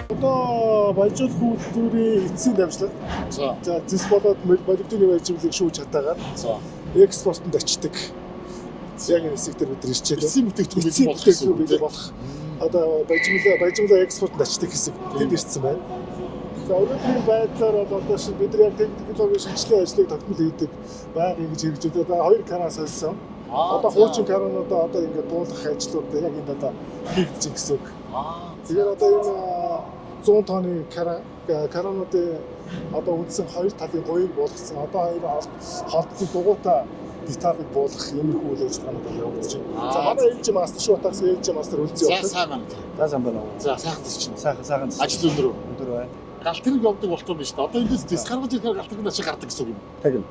Одоо баяжуулах үйлдвэрийн эцсийн дамжлага. За зэс болоод молибдены баяжуулыг шүүж хатаагаар. За экспортод очдог. Яг энэ хэсэг дээр бид нар ирчээ. Эцсийн бүтээгдэхүүн бэлэн болох. Одоо баяжмалаа экспортод очдог хэсэг тэнд ирсэн байна. За өнөөдрийн байдлаар бол одоо шин бид нар яг технологийн шинжилгээ ажлыг тогтмол хийдэг байга ингэж хэрэгжүүлдэг. Одоо 2 кран сольсон. Одоо хуучин крануудаа одоо ингээд буулгах ажлууд яг энд одоо хийгдэж гэсэн үг. Тэгэхээр одоо энэ 100 тонны крануудын одоо үндсэн хоёр талын гоёг буулгасан. Одоо хоёр холдсон дугуйтай деталыг буулгах иймэрхүү үйл ажиллагаанууд явагдаж байна. За манай ээлж мастер шүү утаас ээлж мастер үлзий явдаг. За сайн байна. За сайн байна уу? За сайхан зэс чинь. Сайхан зэс. Ажил өндөр үү? Өндөр байна. Галт тэрэг явдаг болтон биш үү? Одоо эндээс зэс гаргаж ирэхээр галт тэрэг ашиг гардаг гэсэн үг юм. Тэгнь.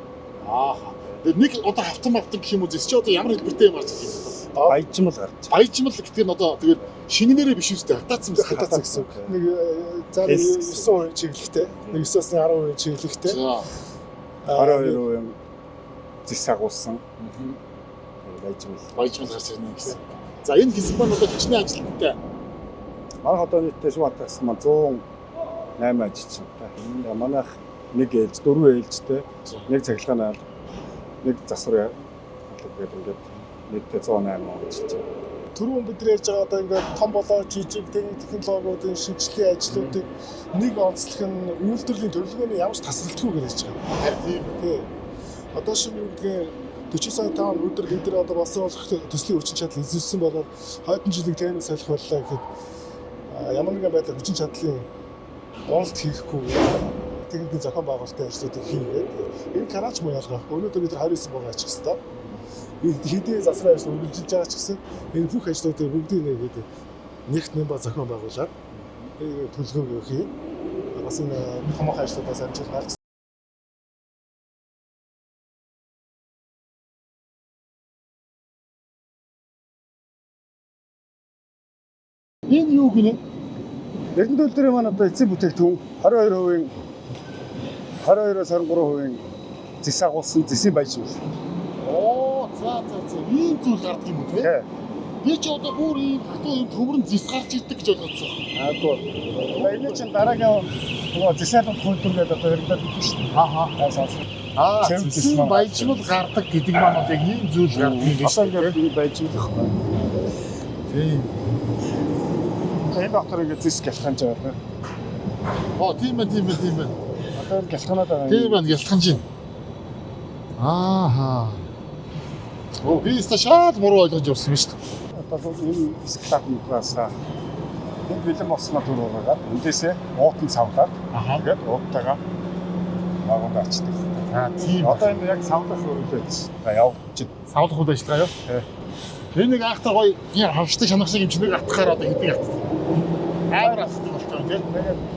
Аа. Тэгээд нэг одоо хавтан мавтан гэх юм уу зэс чи одоо ямар хэлбэртэй юм гарч ирэх юм бэ? Баяжмал гарч. Баяжмал гэдэг нь одоо тэгээд шингэнээрээ биш үстэй хатаацсан мэт хатаацсан гэсэн үг. Нэг за 9% чиглэлтэй, нэг 9-оос 10% чиглэлтэй. 22% зэс агуулсан. Баяжмал. Баяжмал гарч ирнэ гэсэн. За энэ хэсэг маань одоо хичнээн ажилтнтай. Манай одоо нийтдээ шүүх хатаас маань 108 ажилтнтай. Манайх нэг ээлж, 4 ээлжтэй, нэг цахилгаан алба, нэг засвар алба гэдэг ингээд нийтдээ 108 ажиллаж байна. Түрүүн бид нар ярьж байгаа одоо ингээд том болоо жижиг технологиудын шинжилгээ ажлуудыг нэг онцлог нь үйлдвэрлэлийн төлөвлөгөөний ямар ч тасралтгүй гэж ярьж байгаа. Харин тийм тий. Одоо шинэ юу гэдгийг 40 сая тонн өдөр бид нар одоо боловсруулах төслийн хүчин чадал эзэмшсэн болоод хойдон жилиг таймыг солих боллоо гэхэд ямар нэгэн байдлаар хүчин чадлын уналт хийхгүй техникийн зохион байгуулалтын ажлуудыг хийгээд энэ караач муу ялгаахгүй. Өнөөдөр бид нар 29 богоо ачих хэвээр. Хэдийн засвар ажил үргэлжилж байгаа ч гэсэн энэ бүх ажлуудыг бүгдийг нэгээд нэгт нэмба зохион байгуулад төлөвлөгөө хий. Бас энэ томоохон ажлуудаас амжилт Энэ юу гинэ? Эрдэнэ үйлдвэрийн маань одоо эцсийн бүтээгдэхүүн 22%-ийн 22-оос 23% зэс агуулсан зэсийн баяжмал. Оо, за. Ийм зүйл гардаг юм уу те? Би ч одоо бүр ийм хатуу ийм төмөрн зэс гарч ирдэг гэж ойлгоцсон. Аагүй. Энэ чинь дараагийн нөгөө зэс албах үйлдвэр гэдэг одоо хэрэглээд байдаг шүү дээ. Аа. Аа, зэсийн баяжмал гардаг гэдэг маань одоо яг ийм зүйл гардаг юм шүү дээ. Одоо ингээд баяжмал ихгүй. Тийм. Энэ дотор ингээд зэс гялханж байгаа. Оо, тийм ээ. Одоо энэ гялханаад байгаа юм. Тийм байна, гялханж байна. Ааха. Оо, би өстө шал буруу ойлгож явсан юм шүү дээ. Одоо энэ склад мугаас энэ бэлэн болсноо түр ураагаад эндээсээ уутан савлаад тэгээд ууттайгаа вагонд ачдаг. Аа, тийм. Одоо энэ яг савлах үйл ажиллагаа явагдаж байна. Савлах үйл ажиллагаа юу? Энэ нэг айхтар гоё хавшдаг шанах шиг юм чинь нэг атгахаар одоо хэдий атдаг. Амар атдаг болтой тийм. Тэгээд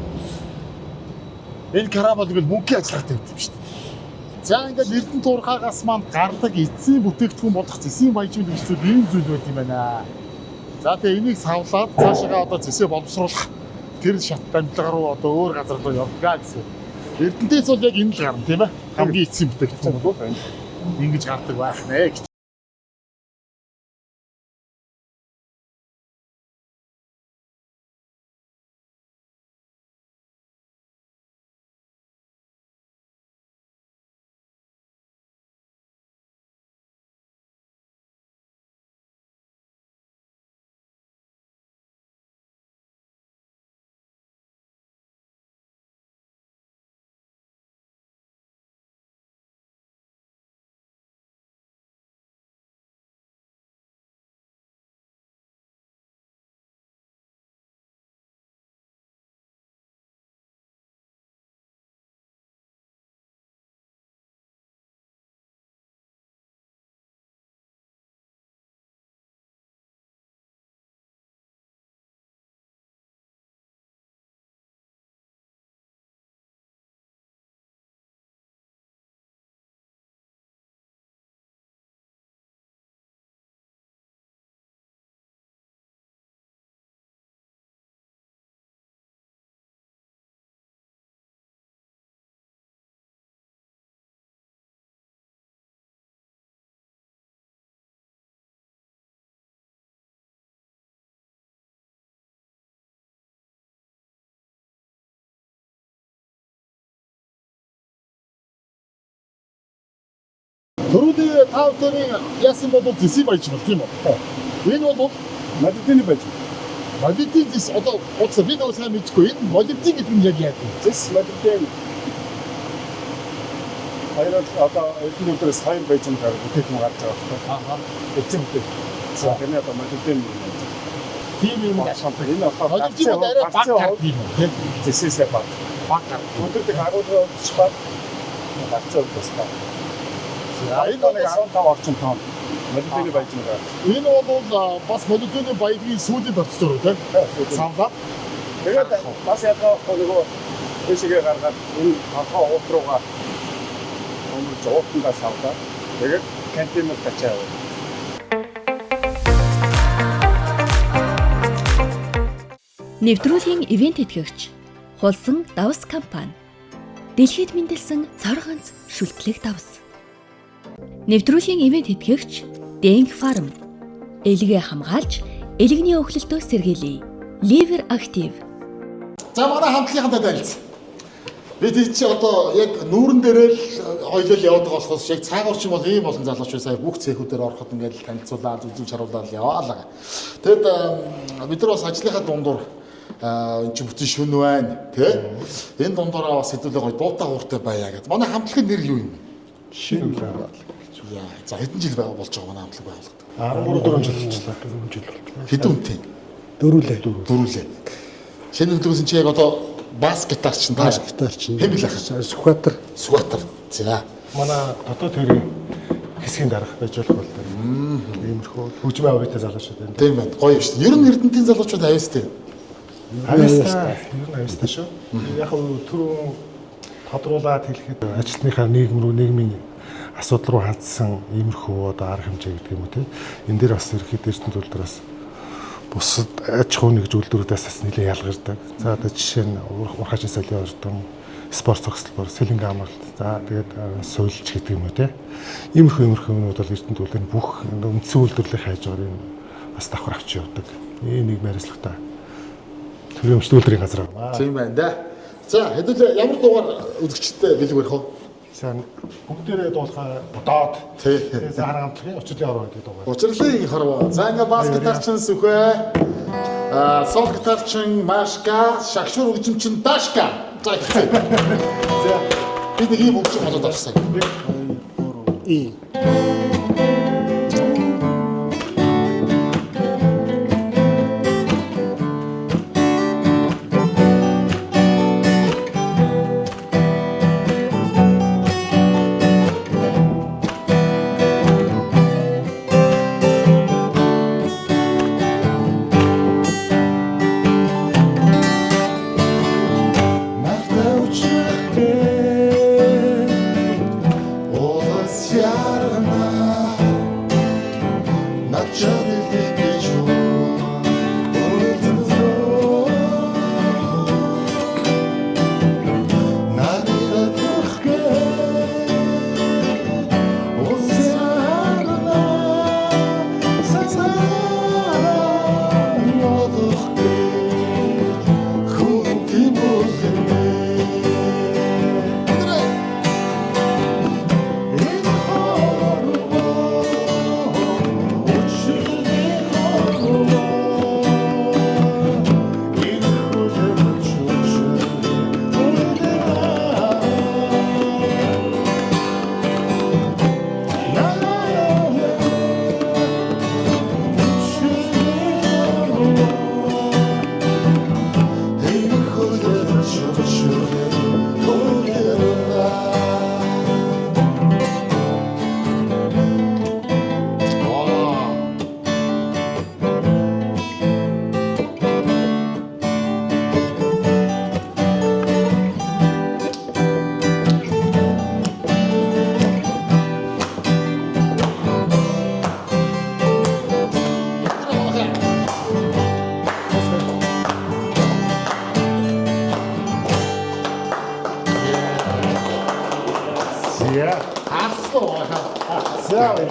энэ краб бол ингээл мөнхийн ажиллагаатай юм шүү дээ. За ингээд Эрдэнэ туурхаагаас маань гардаг эцсийн бүтээгдэхүүн болох зэсийн баяжмал гэж зүйл ийм зүйл байт юм байна. За тэгээ энийг савлаад цаашаа одоо зэсээ боловсруулах тэр шат дамжлага руу одоо өөр газар руу явдаг гэсэн. Эрдэнтээс бол яг энэ л гарна тийм ээ. Хамгийн эцсийн бүтээгдэхүүн бол ингэж гардаг байх нэ гэж. Төрүүний та бүхэн яасан бол зэсийн баяжмал тийм үү? Энэ бол молибдены баяжмал. Молибден зэс одоо ууцаа би нөгөө сайн мэдэхгүй. Энэ молибден гэдэг нь яг яа вэ? Зэс молибден хоёр одоо эрдэнэ өдрөөс хоёр баяжмал бүтээгдэхүүн гарч байгаа байхгүй. Аа. Эцсийн бүтээгдэхүүн. За тэрний одоо молибден юм байна. Тийм юм ашигладаг. Энэ болохоор молибден бол арай баг гардаг юм уу? Тийм. Зэсээсээ баг. Баг гардаг. Өдөртөх агуулгын хувьд ч баг. Гарцын хувьд бас баг. За энэ нэг 15 орчим тонн молибдены баяжмал гарч. Энэ бол бас молибдены баялагын сүүлийн процессор үү тийм? Самлаад. Тэгээд бас ялгаа байхгүй нөгөө тийшээ гаргаад энэ толгой уут руугаа өмөрж уутандаа савлаа. Тэгээд контейнер тачаа яваа. Нэвтрүүлгийн ивент тэтгэгч Хулсан Давс компани. Дэлхийд мэндэлсэн цор ганц шүлтлэг давс. Нэвтрүүлгийн ивент тэтгэгч Дэнг фарм. Элгээ хамгаалж, элэгний өхлөлтөө сэргийлье. Ливер актив. За манай хамтлагийнхантай танилцсан. Бид чи одоо яг нүүрэн дээрээ л хоёлол яваад байгаа болохоос яг цаагаар ч юм бол ийм олон залуучууд сая бүх цехүүдээр ороход ингээд танилцуулаад үзүүлж харуулаад яваалаа. Тэгэд бид нар бас ажлынхаа дундуур энэ чи бүтэн шүн байна тий. Энэ дундаараа бас хэдүүлээ гоё дуутай хууртай байя гэдэг. Манай хамтлагийн нэр юу юм бэ? Шинэ байгууллага. За хэдэн жил байгаа болж байгаа манай хамтлаг байгууллагад? 13 жил болчихлоо. 4 жил болчихлоо. Хэдэн үнэтэй? Дөрвөлээ. Дөрвөлээ. Шинэ хөдөлгөөс чи яг одоо бас гитар чинь бас гитар чинь. Хэн билээ? Сүхбаатар. Сүхбаатар. За. Манай дотоод төрийн хэсгийн дарга байж болох бол иймэрхүү хөгжмийн авьяатай залуучууд байна. Тийм байна. Гоё юм шүү дээ. Ер нь Эрдэнэтийн залуучууд авьяастай. Авьяастай. Ер нь авьяастай шүү. Яг нь түрүүн тодруулаад хэлэхэд ажилтныхаа нийгэм рүү нийгмийн асуудал руу хандсан иймэрхүү одоо арга хэмжээ гэдэг юм уу те. Энэ дээр бас ерөнхийдөө Эрдэнэт үйлдвэр бас бусад аж ахуйн нэгж үйлдвэрүүдээс бас нэлээд ялгардаг. За одоо жишээ нь урхаачийн солийн ордон, спорт зогсолбор, сэлэнгэ амралт, за тэгээд суйлж гэдэг юм уу те. Иймэрхүү юмнууд бол Эрдэнэт үйлдвэр бүх үндсэн үйлдвэрлэлийг хайж байгаа юм бас давхар авч явдаг. Ийм нэг хариуцлагатай төрийн өмчт үйлдвэрийн газар байна. Тийм байна да. За хэдүүлээ ямар дугаар үзэгчтэй бэлэг барих вэ? За бүгдээрээ дуулахаа бодоод тий. За харан хамтлагийн учирлын хорвоо гэдэг дугаар. Учирлын хорвоо. За ингээ бас гитарчин Сүхэ, сол гитарчин Машка, шагшуур хөгжимчин Дашка. За ихсэн. За би нэг ийм хөгжим болоод авсан. 1 2 3 И.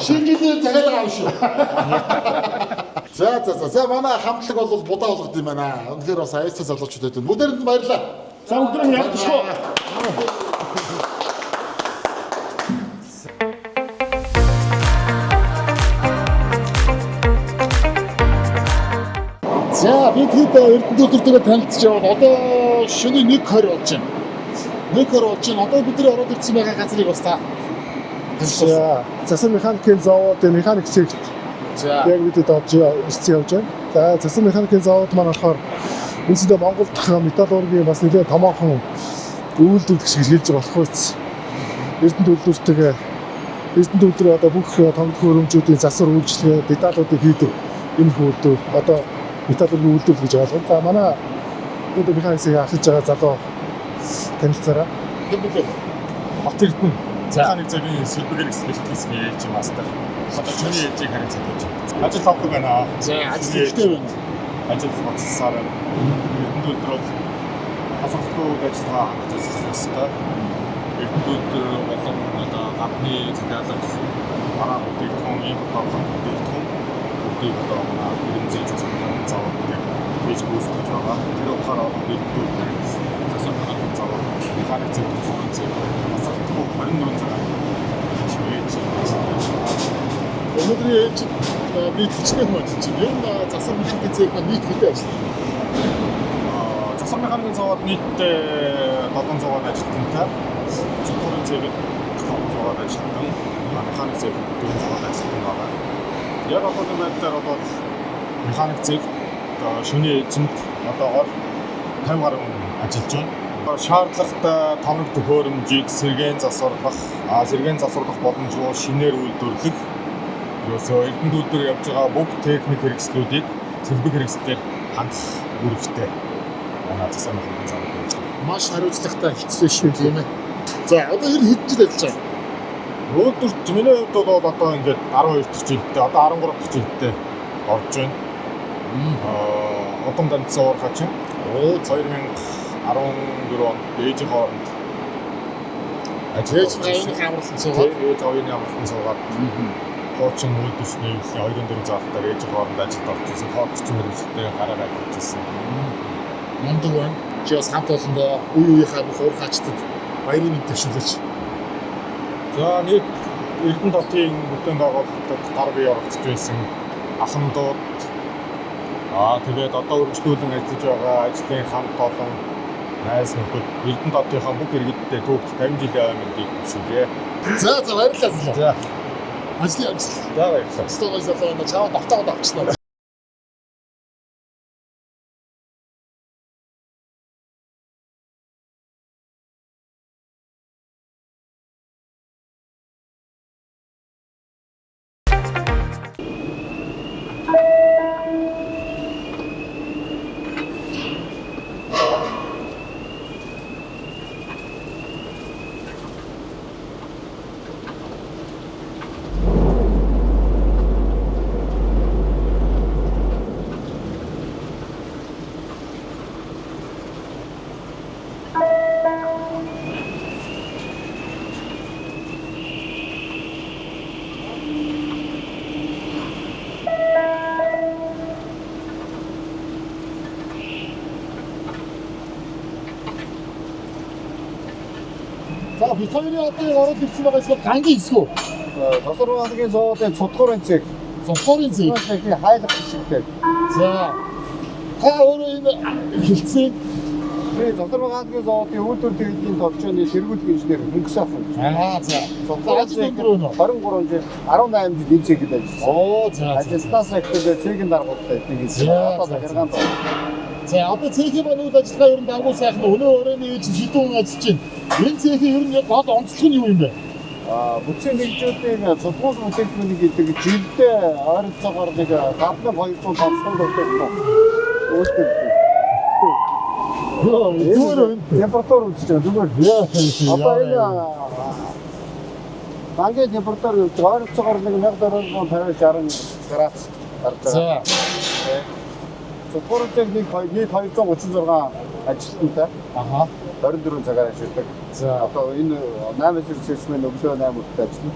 Шинэ жилийн захиалга авах шүү. За за за. За манай хамтлаг бол будаа болгод юм байна. Үнэхээр бас аюултай залуучууд байдаг. Бүгдээрэнд нь баярлалаа. За бүгдээрээ ялдчихгүй. Тэгэхэд Эрдэнэ үйлдвэртэйгээ танилцж яваад одоо шөнийн 1:20 болж байна. 1:20 болж байна. Одоо бидний ороод ирсэн байгаа газрыг бас та танилцуулъя. Засвар механикийн завод механик цэгт яг бидэд авч ирсэн явж байна. За засвар механикийн завод маань болохоор үндсэндээ Монгол дахь металлургийн бас нэлээд томоохон үйлдвэр гэж хэлж болох үс. Эрдэнэ үйлдвэртэйгээ Эрдэнэ үйлдвэр одоо бүх томд хөрөмжүүдийн засвар үйлчилгээ деталуудыг хийдэг энэ үйлдвэр одоо металлургийн үйлдвэр гэж ойлгоно. За манай одоо механикийг ахиж байгаа залуу танилцаарай. Хэн бэлээ? Бат Эрдэнэ. Механик зэвийн сэлбэг хэрэгсэл бэлтгэсэн ээлж мастер. Одоо шөнийн ээлжийг харилцаад байж байна. Ажил авахгүй байна. За ажил ихтэй байна. Ажил боцсоор байна. Эрдэнэ үйлдвэр бол тасралтгүй үйл ажиллагаа хангаж ажиллах ёстой. Эрдэнэ үйлдвэр болон одоо гадны захиалга бараа бүтээгдэхүүн, импорт орлого бүтээгдэхүүн бүгдийг одоо манай эрдэнэ засвар завод дээр хийж гүйцэтгэж байгаа. Тэр утгаараа Эрдэнэ үйлдвэр засвар механикийн завод, механик зэв, цугын зэв тасралтгүй 24 цагаар шивэж ажиллаж. Өнөөдрийн ээлж нийт хичнээн хүн ажиллаж байна. Ер нь засвар механикийн цех маань нийт хэдэн ажиллаж байна? Засвар механикийн завод нийтдээ 700 ажилтнтай. Цугын цех 500 ажилтан, механик цех 400 ажилтан байгаа. Яг одоогийн байдлаар бол механик цех шөнийн ээлжинд одоогоор 50 гаруй хүн ажиллаж байна. Шаардлагатай тоног төхөөрөмжийг сэргээн засварлах, сэргээн засварлах боломжгүй шинээр үйлдвэрлэх, ерөөсөө Эрдэнэ үйлдвэр явж байгаа бүх техник хэрэгслүүдийг сэлбэг хэрэгслээр хангах үүрэгтэй. Манай засвар механикийн завод байж байна. Маш хариуцлагатай хэцүү шүү тийм ээ. За одоо ер нь хэдэн жил ажиллаж байгаа? Үйлдвэрт миний хувьд бол одоо ингээд 12 дахь жилдээ, одоо 13 дахь жилдээ орж байна. Удам данцсан уурхай чинь 2014 онд ээжийн хооронд ээж гавьяаны амралтанд суугаад ээж гавьяаны амралтанд суугаад хуучин үйлдвэрчний хэвлэлийн 24 цагтаар ээжийн хооронд ажилд орж ирсэн, тоогч мэргэжилтэй гараагаа ажиллаж ирсэн. Мундаг байна. Чи бас хамт олондоо үе үеийнхаа бүх уурхаачдад баярын мэнд дэвшүүлээч. За нийт Эрдэнэ хотын бүтээн байгуулалтад гар бие оролцож байсан ахмадууд тэгээд одоо үргэлжлүүлэн ажиллаж байгаа ажлын хамт олон найз нөхөд Эрдэнэ хотынхаа бүх иргэдтэй түүхт 50 жилийн ой мэндийг дэвшүүлье. За за баярлалаа. За ажлын амжилт. За баярлалаа. Стогоо залуу чаваа давтаагаад авчихлаа. За бид хоёрын одоо ороод ирсэн байгаа эсвэл гангийн хэсэг үү? Засвар механикийн заводын цутгуурын цех. Цутгуурын цех. Хайлах хэсэгтэй. За та өөрөө энэ хэлцээ. Би засвар механикийн заводын үйлдвэр техникийн товчооны сэргийлэх инженер Хөнгө сайхан. За. Ажил өндөр өнөө. 23 жил 18 жил энэ цехэд ажилласан. Оо за. Ажилласнаас эхлээд цехийн даргуудтай нэг хэсэг. Одоо захиргаанд. За одоо цехийн маань үйл ажиллагаа ер нь давгүй сайхан. Өнөө өрөөний ээлж хэдэн хүн ажиллаж байна? Энэ цехийн ер нь яг гол онцлог нь юу юм бэ? Бүтцийн нэгжүүдийн цутгуул бүтээгдэхүүн гэдэг жилдээ ойролцоогоор нэг 5200 бүтээгдэхүүн үйлдвэрлэдэг. Зүгээр температур үзэж байгаа зүгээр. Одоо энэ бангийн температур ойролцоогоор нэг 1450 60 градус гарч байгаа. За. Цутгуурын цех нэг нийт 236 ажилтнтай. Аха. 24 цагаар ажилладаг. За одоо энэ 8:30 мэн өглөө 8 хүртэл ажиллана.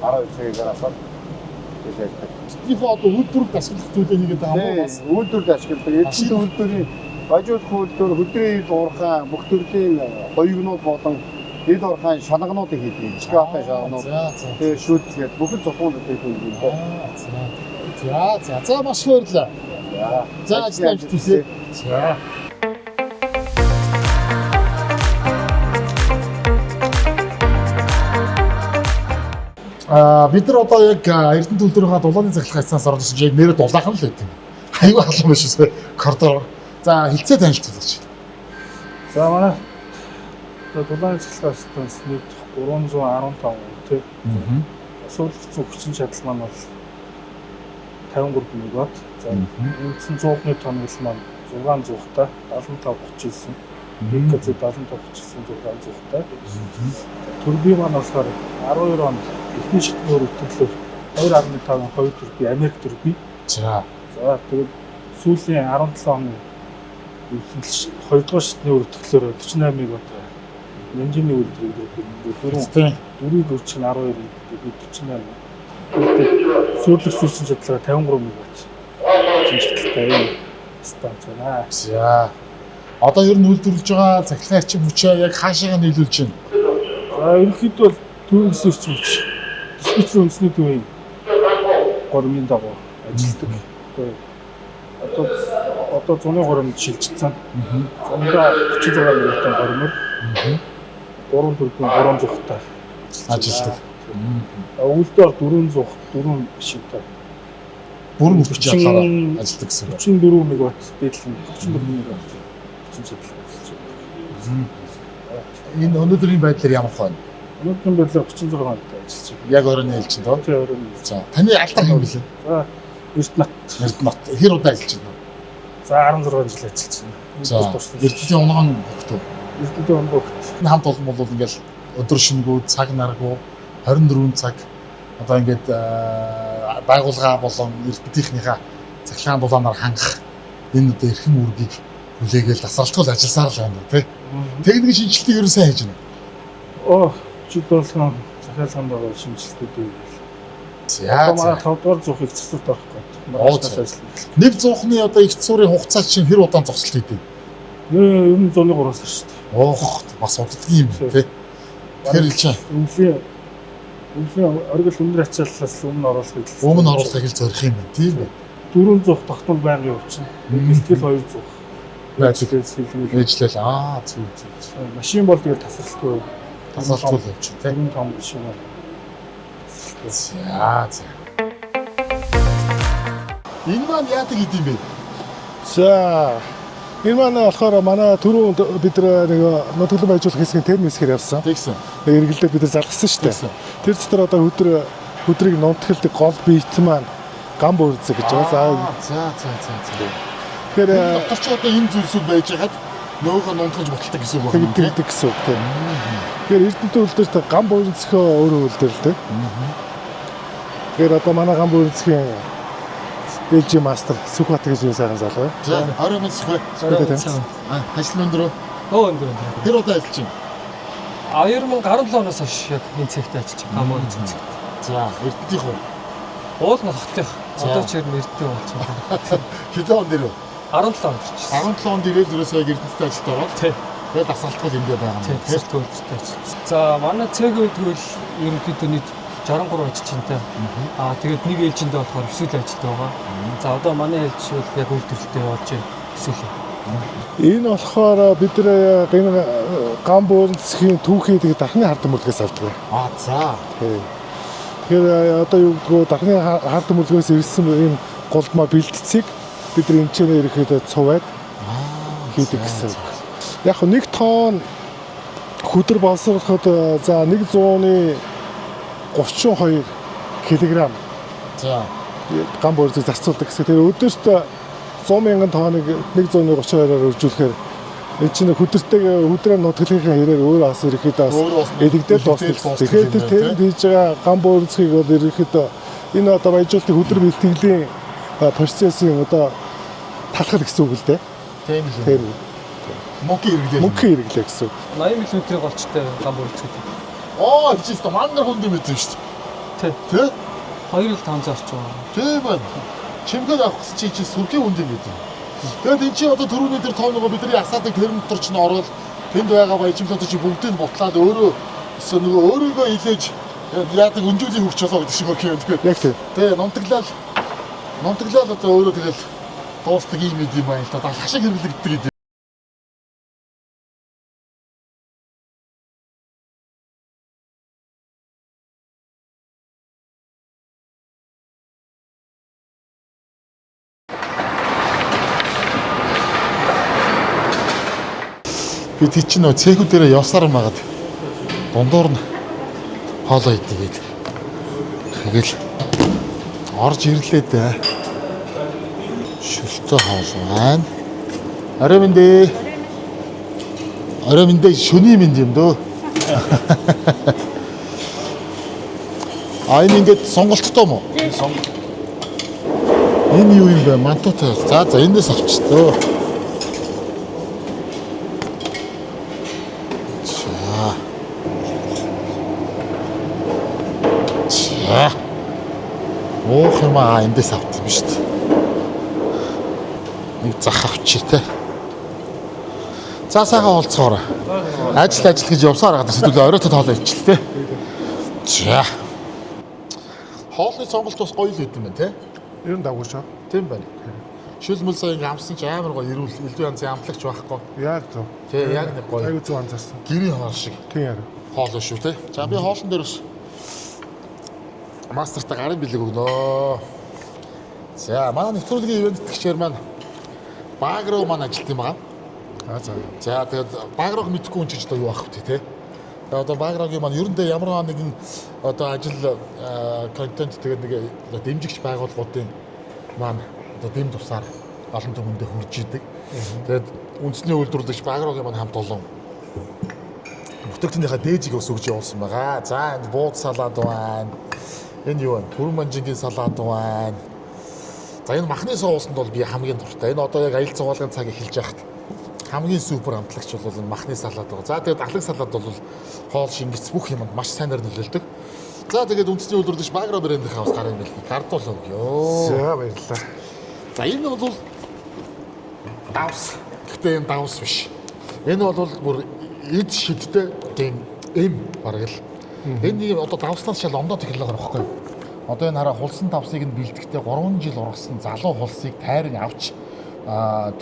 12 цагаар асаад гэж ажилладаг. Тэднийхээ одоо үйлдвэрлэлд ашиглах зүйлээ хийгээд байгаа юм уу бас? Үйлдвэрлэлд ашигладаг. Эрдэнэ үйлдвэрийн бажуулах үйлдвэр, хөдрийн ил уурхай, бүх төрлийн хоёугнууд болон ил уурхайн шалгануудыг хийдэг. Шоколадын шалганууд. Тэгээ шүтгээд бүхэн цутгуун бүтээгдэхүүн юм байна. За за. За маш их баярлалаа. За ажил амжилт хүсье. За. Бид нар одоо яг Эрдэнэт үйлдвэрийнхаа дулааны цахилгаан станцаас орж ирсэн чинь яг нэрээ дулаахан л байт юм. Аюу халуун биш үсэ коридор. За хилцээ танилцуулаач. За манай дулааны цахилгаан станц нийт 315 хүн тий. Сүүлчийн хүчин чадал маань бол 53 мегаватт. За үндсэн 100-ны тоног маань 600 та 75 39. БКЗ 75 39 600 та. Турбин маань болохоор 12 онд эхний шатны өргөтгөлөөр 2.5 2 турбин Америк турбин. За. За тэгээд сүүлийн 17 оны 2 дугаар шатны өргөтгөлөөр 48 мегаватт Нинжины үйлдвэрийг дөрвийг өрчих нь 12 48. Сүүрлэх сүүрчин чадлаараа 53 мегаватт хүчин чадалтай юм станц байна. За. Одоо ер нь үйлдвэрлэж байгаа цахилгаан эрчим хүчээ яг хаашаагаа нийлүүлж байна? За ерөнхийдөө бол төвийн эрчим хүч диспетчер үндэсний төвийн горимын дагуу ажилладаг. Одоо зуны горимд шилжчихсэн. Зундаа 36 мегаваттын горимор 3 турбин 300 та ажилладаг. Өвөлдөө 400 4 шивтэй. Бүрэн хүчин чадлаараа ажилладаг гэсэн. 44 мегаватт дээдлэн 34 мегаватт хүчин чадал ажиллаж байна. Энэ өнөөдрийн байдлаар ямар хөө? Өнөөдрийн байдлаар 36 онд ажиллаж байна. Яг оройн ээлжинд тоо? Тийм оройн. За таны алдар хэн билээ? За Эрдэнэт. Эрдэнэт. Хэр удаа ажиллаж байна? За 16 жил ажиллаж байна. За Эрдэнэтийн унган хөхтөө. Эрдэнэтийн унган хөхт. Энэ хамт олон бол ингээл өдөр шөнөгүй, цаг наргүй 24 цаг одоо ингээд байгууллага болон эрдэнэтийнхнийхээ цахилгаан дулаанаар хангах энэ одоо эрхэм үүргийг хүлээгээл тасралтгүй ажилласаар л байна тий. Техникийн шинжилтийг ер нь сайн хийж байна. Оо, жил болгон захиалганд байгаа шинжилтүүдийг За манай 5 дугаар зуухыг цэцлэгт орох гээд. Маргаашнаас ажиллана. Нэг зуухны одоо их цурын хугацаа чинь хэр удаан зогсолт хийдэг? Ер нь 103 сар шүү дээ. Оох, бас удадгийн юм тий. Тэгэхээр л чинь өвлийн оргил өндөр ачааллаас л өмнө оруулахыг өмнө оруулахыг л зорих юм байна тийм ээ. 400 тогтмол байнгын хувьчин. Бэлтгэл 200 байдаг. Ээжлэл аа зүг зүг. Машин бол тэгэл тасралтгүй. Тасралтгүй явчих тийм. Том машин бол. За за. Энэ маань яадаг гэдэм бэ? За энэ маань болохоор манай түрүүнд бид нэг нутаглан баяжуулах хэсгийн терм хэсгээр явсан. Тэгсэн. Эргэлдээ бид нар залгасан шүү дээ. Тэр дотор одоо хөдрийг нунтгалдаг гол биет маань гам бүрзэг гэж байгаа. За за за за. Тэгэхээр дотор ч одоо энэ зүйлсүүд байж байгаад нөгөөх нь нунтгаж буталдаг гэсэн үг байна. Тэгдэг гэсэн үг тийм. Тэгэхээр Эрдэнэт үйлдвэрт гам бүрзгөө өөрөө үйлдвэрлэдэг. Тэгэхээр одоо манай гам бүрзгийн LG мастер Сүхбаатар гэж юм сайхан залуу. За 20 минут Сүхбэ. Ажил өндөр үү? Өндөр өндөр. Тэр удаа ажиллаж байна. 2017 оноос хойш яг энэ цэгт ажиллаж байгаа. Гам бүрзэг цэгт. За Эрдэнэтийнх үү? Уул нь хотынх. Одоо ч ер нь Эрдэнэ болж байна. Хэдэн онд ирэв? 17 онд ирчихсэн. 17 онд ирээд ерөөсөө яг Эрдэнэттэй ажилд ороод. Тийм. Тэгээд дасгалтгүй юм дээр байгаа юм. Тийм, дасгалтгүй өдөртэй ажилласан. За манай цэгийн үед тэгвэл ерөнхийдөө нийт 63 ажилчинтай. Аа тэгээд нэг ээлжиндээ болохоор 9 л ажилттай байгаа. За одоо манай ээлж бол яг үйлдвэрлэлтэй болж байна 9 л. Энэ болохоор бид нар гам бүрэнцхийн түүхий тэгээд дархны хар төмөрлөгөөс авдаг. Аа за. Тийм. Тэгэхээр одоо юу гэдгүү дархны хар төмөрлөгөөс ирсэн ийм голдмаа бэлтцийг бид нар эмчэнэ ерөөхдөө цуваад хийдэг гэсэн. Яг нэг тонн хүдэр боловсруулахад за 132 кг за гам бүрзэг зарцуулдаг гэсэн. Тэр өдөрт 100 мянган тонныг 132-аар үржүүлэхээр энэ чинь хүдэртэйг хүдрээ нутгалахын хэрээр өөр бас ерөөхдөө бас элэгдэл дуусна. Тэгэхээр тэр тэрэнд хийж байгаа гам бүрзгийг бол ерөөхдөө энэ одоо баяжуулалтын хүдэр бэлтгэлийн процессын одоо талхал гэсэн үг л дээ. Тийм л. Тийм. Мөнхийн хэрэглээ. Мөнхийн хэрэглээ гэсэн үг. 80 мм голчтой гам бүрзэг. Оо, хийчихсэн. Мангар хүнд юм байсан шүү дээ. Тэ? 2.500 орчим. Тийм байна. Чимгээд авах гэсэн чи сүргийн хүнд юм байсан. Тэгээд эн чинь одоо түрүүний тэр том нөгөө бидний асаадаг тэрэн дотор чинь ороод тэнд байгаа баяжмлууд чинь бүгдийг бутлаад өөрөө нөгөө өөрийгөө илээж яадаг өнжүүлийн хөгч болоо гэдэг шиг юм. Яг тийм. Тэ, нунтаглал одоо өөрөө тэгэл дуустдаг юм юм байна л да. Хашиг хэрэглэгддэг гэдэг. Би тийч чинь нөө цехүү дээрээ явсаар магаад дундуур нь хоолоо идэ гээд. Тэгэл орж ирлээ дээ. Шөлтөө хоол байна. Орой минь дээ. Орой минь дээ шөний минь юм дөө. А энэ ингээд сонголттой юм уу? Сонголт. Энэ юу юм бэ? Мантуутай. За за эндээс авчтөө. За. За. Уух юм аа эндээс авт юм шүү дээ. Нэг зах авчи те. За сайхан уулзахаар. Ажил ажил гэж явсаар байгаа сэдвүүл оройтод хоолоо ичл те. За. Хоолны сонголт бас гоё л байд юм байна те. Ер нь давгүй шүү. Тийм байна. Шүл мөл сая ингээм амсан чи амар гоё эрүүл элдв янзын амтлагч байхгүй. Яг зөв. Тий, яг нэг гоё. Аюу зөв анзаарсан. Гэрийн хоол шиг. Тийм яа. Хоол шүү те. За би хоолн дээр бас мастертай гарын бэлэг өгнөө. За манай нэвтрүүлгийн ивент тэгчээр маань Багро маань ажилт юм байгаа. Аа за. За тэгээд Багрог мэдэхгүй хүн чинь одоо юу ах вэ те. Тэгээд одоо Багрогийн маань ерөндөө ямар нэгэн одоо ажил контент тэгээд нэг дэмжигч байгууллагуудын маань одоо дэм тусаар олон түмэндээ хурж идэг. Тэгээд үндэсний үйлдвэрлэгч Багрогийн маань хамт олон бүтээгдэхүүнийхээ дээжийг бас өгж явуулсан байгаа. За энд бууд салаад байна. Энэ юу вэ? Түрэн манжингийн салаад байна. За энэ махны соусанд бол би хамгийн дуртай. Энэ одоо яг аялал зугаалгын цаг эхэлж байхад хамгийн супер амтлагч бол энэ махны салаад байгаа. За тэгээд алаг салаад бол хоол шингэц бүх юмд маш сайнаар нөлөөлдөг. За тэгээд үндэсний үйлдвэрлэгч Багро брендийнхаа бас гарын бэлгийг гардуул өгөө. За баярлалаа. За энэ бол давс. Гэхдээ энэ давс биш. Энэ бол бүр эд шидтэй тийм эм бараг л. Энэ нэг одоо давснаас шал ондоо технологи байхгүй юу? Одоо энэ хараа хулсан давсыг нь бэлтгэхдээ 3 жил ургасан залуу хулсыг тайран авч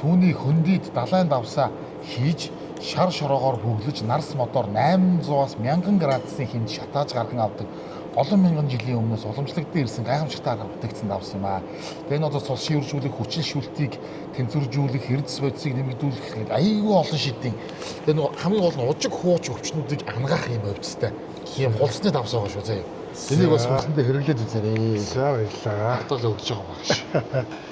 түүний хөндийд далайн давсаа хийж шар шороогоор бөглөж нарс модоор 800-аас 1000 градусын хэмж шатааж гарган авдаг. Олон мянган жилийн өмнөөс уламжлагдсан ирсэн гайхамшигтай аргаар бүтээгдсэн давс юм аа. Тэгээ энэ одоо цус шивэржүүлэх, хүчин шүлтийг тэнцвэржүүлэх, эрдэс бодисыг нэмэгдүүлэх гэдэг айгүй олон шидийн. Тэгээ нөгөө хамгийн гол нь ужиг хууч өвчнүүдийг ангаах юм бодистой. Тийм хулсны давс байгаа шүү заяа. Энийг бас хүнсэндээ хэрэглээд үзээрэй. За баярлалаа. Одоо л өгч байгаа юм байна шүү.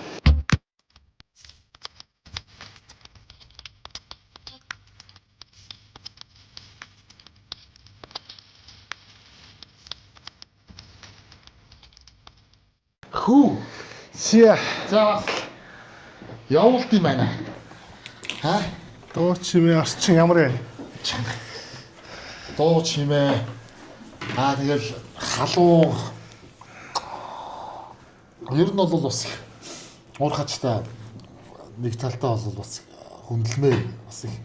Хүү. Зя. За бас явуулт юм байна. Ха? Дуу чимээ орчин ямар вэ? Дуу чимээ. Аа тэгэл халуун. Ер нь бол бас уурхачтай нэг талдаа бол бас хүндлэмээ бас их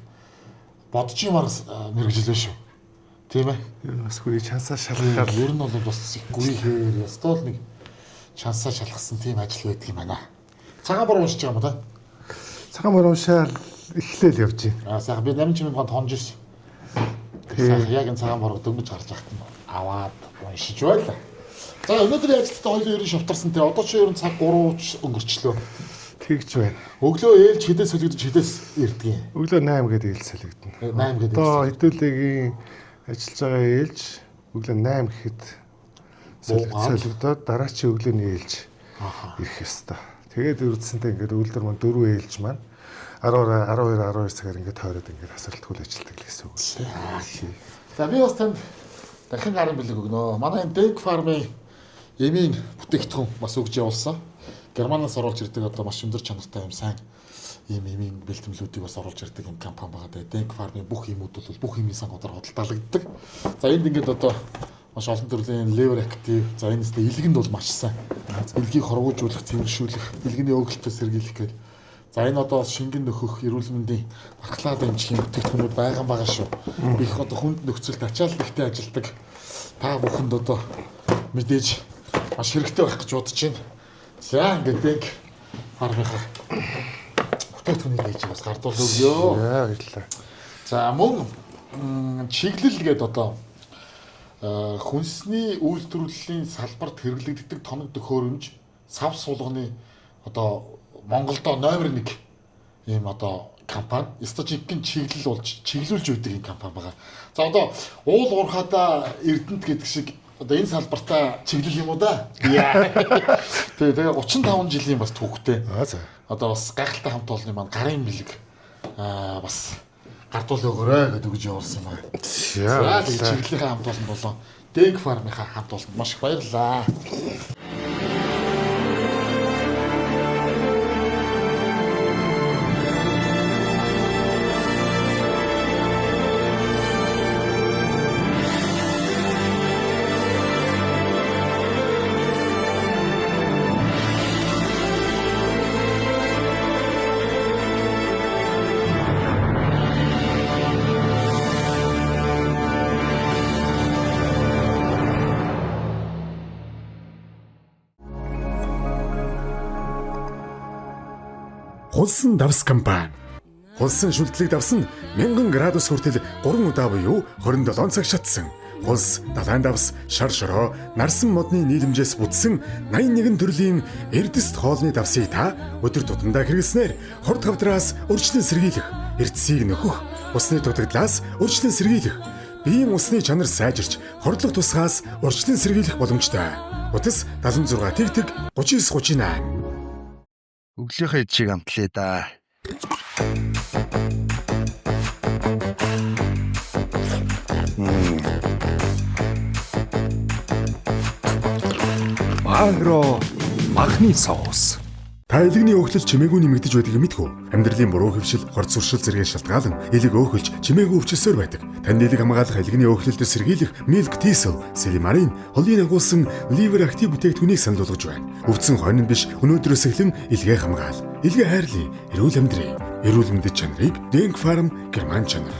бодож юмар мэргэжил шүү. Тийм ээ. Ер нь бас гүрий чансаа шалгахаар ер нь бол бас их гүрийхээр ёстой л нэг чансаа шалгасан тийм ажил байдаг юм байна. Цагаан бороо уншиж байгаа юм да? Цагаан бороо уншаал эхлээл явж байна. Аа сайхан би 8 чимээ тонж ирсэн. Сайхан яг энэ цагаан бороо дөнгөж гарч байхад нь аваад уншиж байлаа. За өнөөдрийн ажилттай хоёулаа ер нь шовтарсан те. Одоо чи ер нь цаг 3 өнгөрчлөө. Тэгж байна. Өглөө ээлж хэдээс солигдож хэдээс ирдэг юм? Өглөө 8 гэдэг ээлж солигдно. 8 гэдэг. Одоо хэдүүлэгийн ажиллаж байгаа ээлж өглөө 8 гэхэд солигдоод дараачийн өглөөний ээлж ирэх ёстой. Тэгээд үрдсэнтэй ингээд үйлдвэр маань дөрвөн ээлж маань 10 12 12 цагаар ингээд тойроод ингээд хасралтгүй ажилладаг л гэсэн үг л. За би бас танд дахин гарын бэлэг өгнө. Манай энэ Denk Farm-ын эмийн бүтээгдэхүүн бас өгж явуулсан. Германаас оруулж ирдэг одоо маш өндөр чанартай юм сайн ийм эмийн бэлтгэлүүдийг бас оруулж ирдэг юм компани байгаа. Тэгээд Denk Farm-ын бүх эмүүд бол бүх эмийн сангуудаар худалдаалагддаг. За энд ингээд одоо маш олон төрлийн liver active, за энэ нэстэ илгэнд бол маш сайн. Илгийг хоргоожуулах, цэвэршүүлэх, илгэний өглөлтөд сэргийлэх гэдэг. За энэ одоо шингэн нөхөх, эрүүл мэндийн бархлаа дэмжих юм бүтээгдэхүүнүүд байгаа байгаа шүү. Их одоо хүнд нөхцөлд ачаал нэгтэй ажилладаг та бүхэнд одоо мэдээж маш хэрэгтэй байх гэж бодож байна. За ингээд Denk фармынхаа бүтээгдэхүүнийг хийж бас гардуул өгөө. За баярлалаа. За мөн чиглэл гэдэг одоо хүнсний үйлдвэрлэлийн салбарт хэрэглэгддэг тоног төхөөрөмж сав суулганы одоо Монголдо номер 1 ийм одоо компани ёстой жинхэнэ чиглэл болж чиглүүлж өгдөг юм компани байгаа. За одоо уул уурхаадаа Эрдэнэт гэдэг шиг одоо энэ салбартаа чиглэл юм уу да? Тэгээ 35 жилийн бас түүхтэй. Одоо бас гайхалтай хамт олонны маань гарын бэлэг бас гардуул өгөөрэй гэдэг үгж явуулсан юм байна. За чиглэлийнхаа хамт олон болон Дэнг фармынхаа хамт олонд маш их баярлалаа. Хулсан давс компани. Хулсан шүлтлэг давс нь 1000 градус хүртэл 3 удаа буюу 27 цаг шатсан. Хулс, далайн давс, шар шороо, нарсан модны нийлэмжээс бүтсэн 81 төрлийн эрдэст хоолны давсыг та өдөр тутамдаа хэрэглэснээр хорд хавдраас урьдчилан сэргийлэх, эрдэсийг нөхөх, усны дутагдлаас урьдчилан сэргийлэх, биеийн усны чанар сайжирч, хордлого тусгаас урьдчилан сэргийлэх боломжтой. Утас 76 тэгтэг 39 38. Өглөөхөө ид шиг амтлаа да. Агро махны соус. Та элэгний өөхлөл чимээгүй нэмэгдэж байдгийг мэдэх үү? Амьдралын буруу хөвшил, хорт зуршил зэргээр шалтгаалan элэг өөхөлж чимээгүй өвчлөсөөр байдаг. Танд элэг хамгаалах элэгний өөхлөлтөд сэргийлэх Milk Thistle, Silymarin, холын агуулсан Liver Active бүтээгдэхүүнийг санал болгож байна. Өвдсөн хойно биш, өнөөдрөөс эхлэн элгээ хамгаал. Элгээ хайрлая, эрүүл амьдрий. Эрүүл мэндийн чанарыг Denk Farm Герман чанар.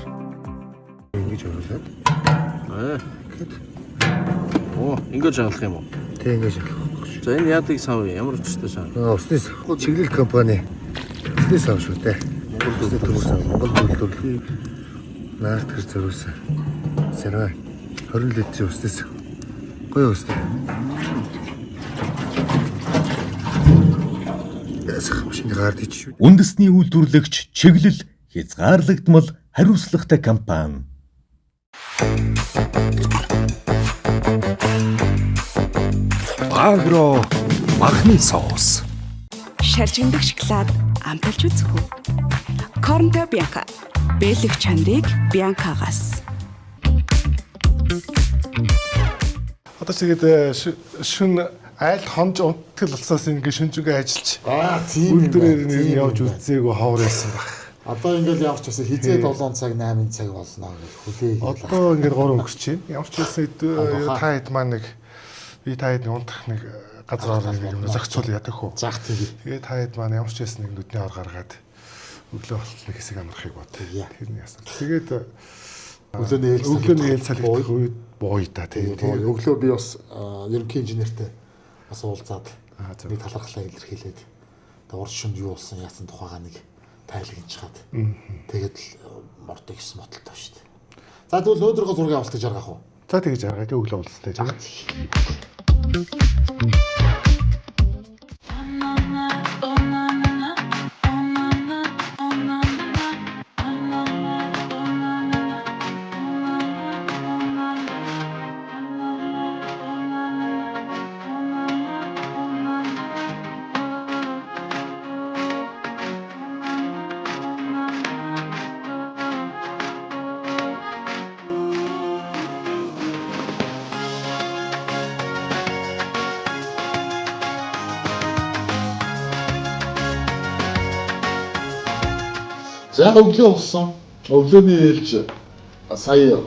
Ингэж оруулаад. Оо, ингэж жалах юм уу? Тэг ингэж жалах. За энэ яадаг сав юм? Ямар учиртай сав? Усны чиглэл компани усны сав шүү дээ. Монгол төмөр сав, Монгол үйлдвэрлэлийн наарт хэр зориулсан. Сарвай 20 литрийн усны сав. Гоё устай. Ясах машины гард ич шүү. Үндэсний үйлдвэрлэгч чиглэл хязгаарлагдмал хариуцлагатай компани. Агро махны соус. Шаржигндаг шоколад амталж үзэх үү? Корнто Бянка. Бэлэг чанарыг Бянкагаас. Одоо тэгээд шүн айл хонж унтгал болсоос ингэ шүнжүгээ ажиллаж. Тийм юм. Үйлдвэрээр нь явж үзээгүй ховор байсан баг. Одоо ингээл явж бас хизээ 7 цаг 8 цаг болно гэж хүлээх. Одоо ингээд 3 өнгөрч байна. Ямар ч байсан та хэд маань нэг би та хэд унтах нэг газар орно нэг юм зохицуул ядаг хөө. Заах тийм. Тэгээ та хэд маань ямар ч байсан нэг нүдний ор гаргаад өглөө болтол нэг хэсэг амрахыг бод. Тэр нь яасан. Тэгээд өглөөний ээлж салгих үед бууя та тийм. Өглөө би бас ерөнхий инженертэй бас уулзаад нэг талархлаа илэрхийлээд тэг урд шөнд юу болсон яасан тухайгаа нэг тайлагнчгаад тэгээд л мордыг гэсэн мотолтой шүү дээ. За тэгвэл өнөөдрийнхөө зургийг авалтаж жаргах уу? За тэгэж жаргаа. Тэг өглөө уулзлаа тийм. За өглөө болсон. Өглөөний ээлж сая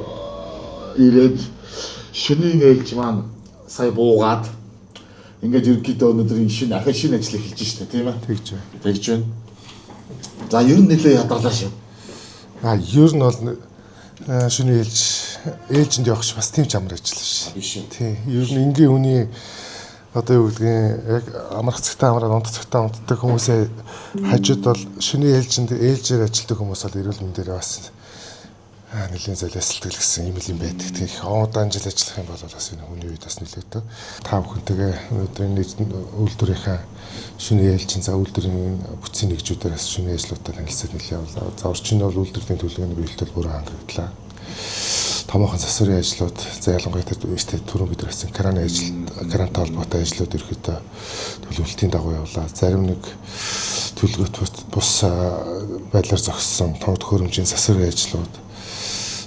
ирээд шөнийн ээлж маань сая буугаад ингээд ерөнхийдөө өнөөдрийн шинэ ахин шинэ ажил эхэлж штэ тийм ээ. Тэгж байна. Тэгж байна. За ер нь нэлээ ядарлаа шүү. Ер нь бол шөнийн ээлж ээлжинд явах ч бас тийм ч амар ажил биш. Биш. Тийм. Ер нь энгийн хүний Одоо юу гэдгийг яг амрах цагтаа амраад унтах цагтаа унтдаг хүмүүсээ хажууд бол шөнийн ээлжинд ээлжээр ажилладаг хүмүүс бол эрүүл мэндээр бас нэлийн золиослдог л гэсэн юм л юм байдаг. Тэгэхээр их удаан жил ажиллах юм бол бас энэ хүний үед бас нөлөөтэй. Та бүхэнтэйгээ өнөөдөр энэ үйлдвэрийнхаа шөнийн ээлжин, за үйлдвэрийн бүтцийн нэгжүүдээр бас шөнийн ажлуудаа танилцаад нэлээд явлаа. За орчин нь бол үйлдвэрийн төлөвлөгөөний биелэл бүр хангаглаа. Томоохон засварын ажлууд, за ялангуяа тэр түрүүн бид нар гэсэн краны ажил, крантай холбоотой ажлууд ерөөхдөө төлөвлөлтийн дагуу явлаа. Зарим нэг төлөвлөгөөт бус байдлаар зогссон том төхөөрөмжийн засварын ажлууд,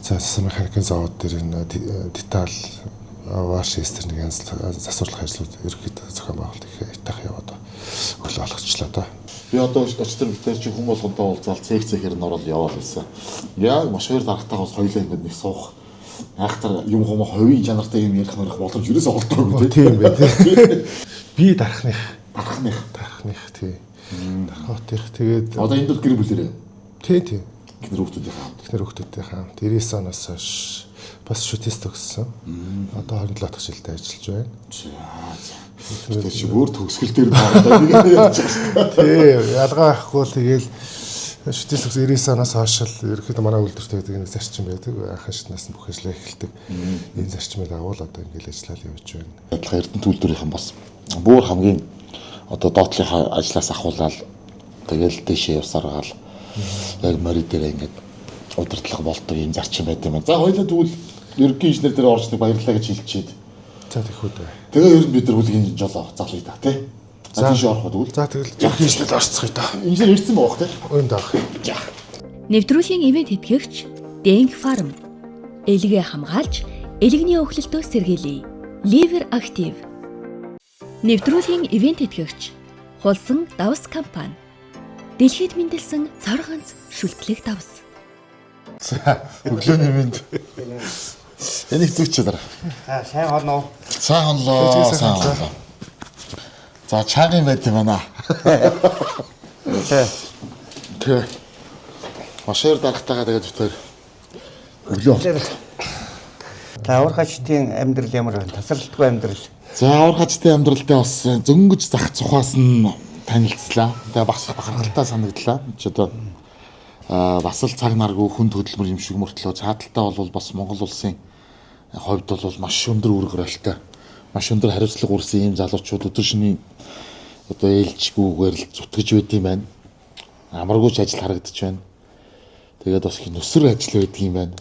за засвар механикийн завод дээр энэ деталь ваш эстер нэг янз засварлах ажлууд ерөөхдөө зохион байгуулалт их итах яваад өглөө олгочлаа доо. Би одоо өчтөр битэр чи хүн болгонтой уулзаал цех цехээр нь орол яваал байсан. Яг маш хоёр дарагтайгаа бас хоёлаа ингээд нэг суух айхтар юм гом хувийн чанартай юм ярих мөрөх боломж ерөөсөө олдоогүй тийм байх тий. Би дарахных тий. Дархотых тэгээд одоо энд бол гэр бүлэрээ. Тий тий. Эхнэр хүүхдүүдийнхээ хамт. Эхнэр хүүхдүүдийнхээ хамт 99 оноос хойш бас шүтээс төгссөн. Одоо 27 дахь жилдээ ажиллаж байна. За. Тэр чи өөр төгсгөл дээр байна. Нэг ярьж байгаа. Тий, ялгаа байхгүй л тэгэл шүтээс төгс 99 оноос хойш л ерөнхийдөө манай үйлдвэрт байдаг нэг зарчим байдаг. Анхан шатнаас нь бүх ажлаа эхэлдэг. Энэ зарчмыг дагуул одоо ингээл ажиллаад явж байна. Адилхан Эрдэнэт үйлдвэрийнхэн бас бүр хамгийн одоо доотлынхаа ажлаас ахуулаад тэгэл дээшээ явсаргаал яг мори дээр ингээд удирдлага болдог юм зарчим байт юм. За хоёлаа тэгвэл ерөнхий инженер дээр орж нэг баярлалаа гэж хэлчихэд. За тэгхүү дээ. Тэгээ ер нь бид нар хүлгийн жолоо залъя да тий. За тийш орох уу тэгвэл. За тэгэл ерөнхий инженерд орцгоё да. Инженер ирсэн байгаа тий. Үүнд авах. За. Нэвтрүүлгийн ивент тэтгэгч Дэнг Фарм. Элгээ хамгаалж, элэгний өхлөлтөө сэргийлье. Ливер Актив. Нэвтрүүлгийн ивент тэтгэгч Хулсан Давс компани. Дэлхийд мэндэлсэн цор ганц шүлтлэг давс. За өглөөний мэнд. Энийг зүгч дараа. За сайн хоноо. Сайн хонлоо. Сайн хонлоо. За чанга юм байт юм байна. За. Тэ. Машаар дарахтайгаа тэгээд битээр өглөө. За уурхачдын амьдрал ямар байна? Тасралтгүй амьдрал. За уурхачдын амьдралдаа бас зөнгөж зах цухаас нь танилцлаа. Тэгээ бас бахархалтай санагдлаа. Чи одоо бас л цаг наргүй хүнд хөдөлмөр юм шиг мөртлөө цааталтай бол бас Монгол улсын хувьд бол маш өндөр үүрэг ролтой, маш өндөр хариуцлага үүрсэн ийм залуучууд өдөр шөнийн одоо ээлжгүйгээр л зүтгэж байд юм байна. Амаргүй ч ажил харагдаж байна. Тэгээд бас их нүсэр ажил байдаг юм байна.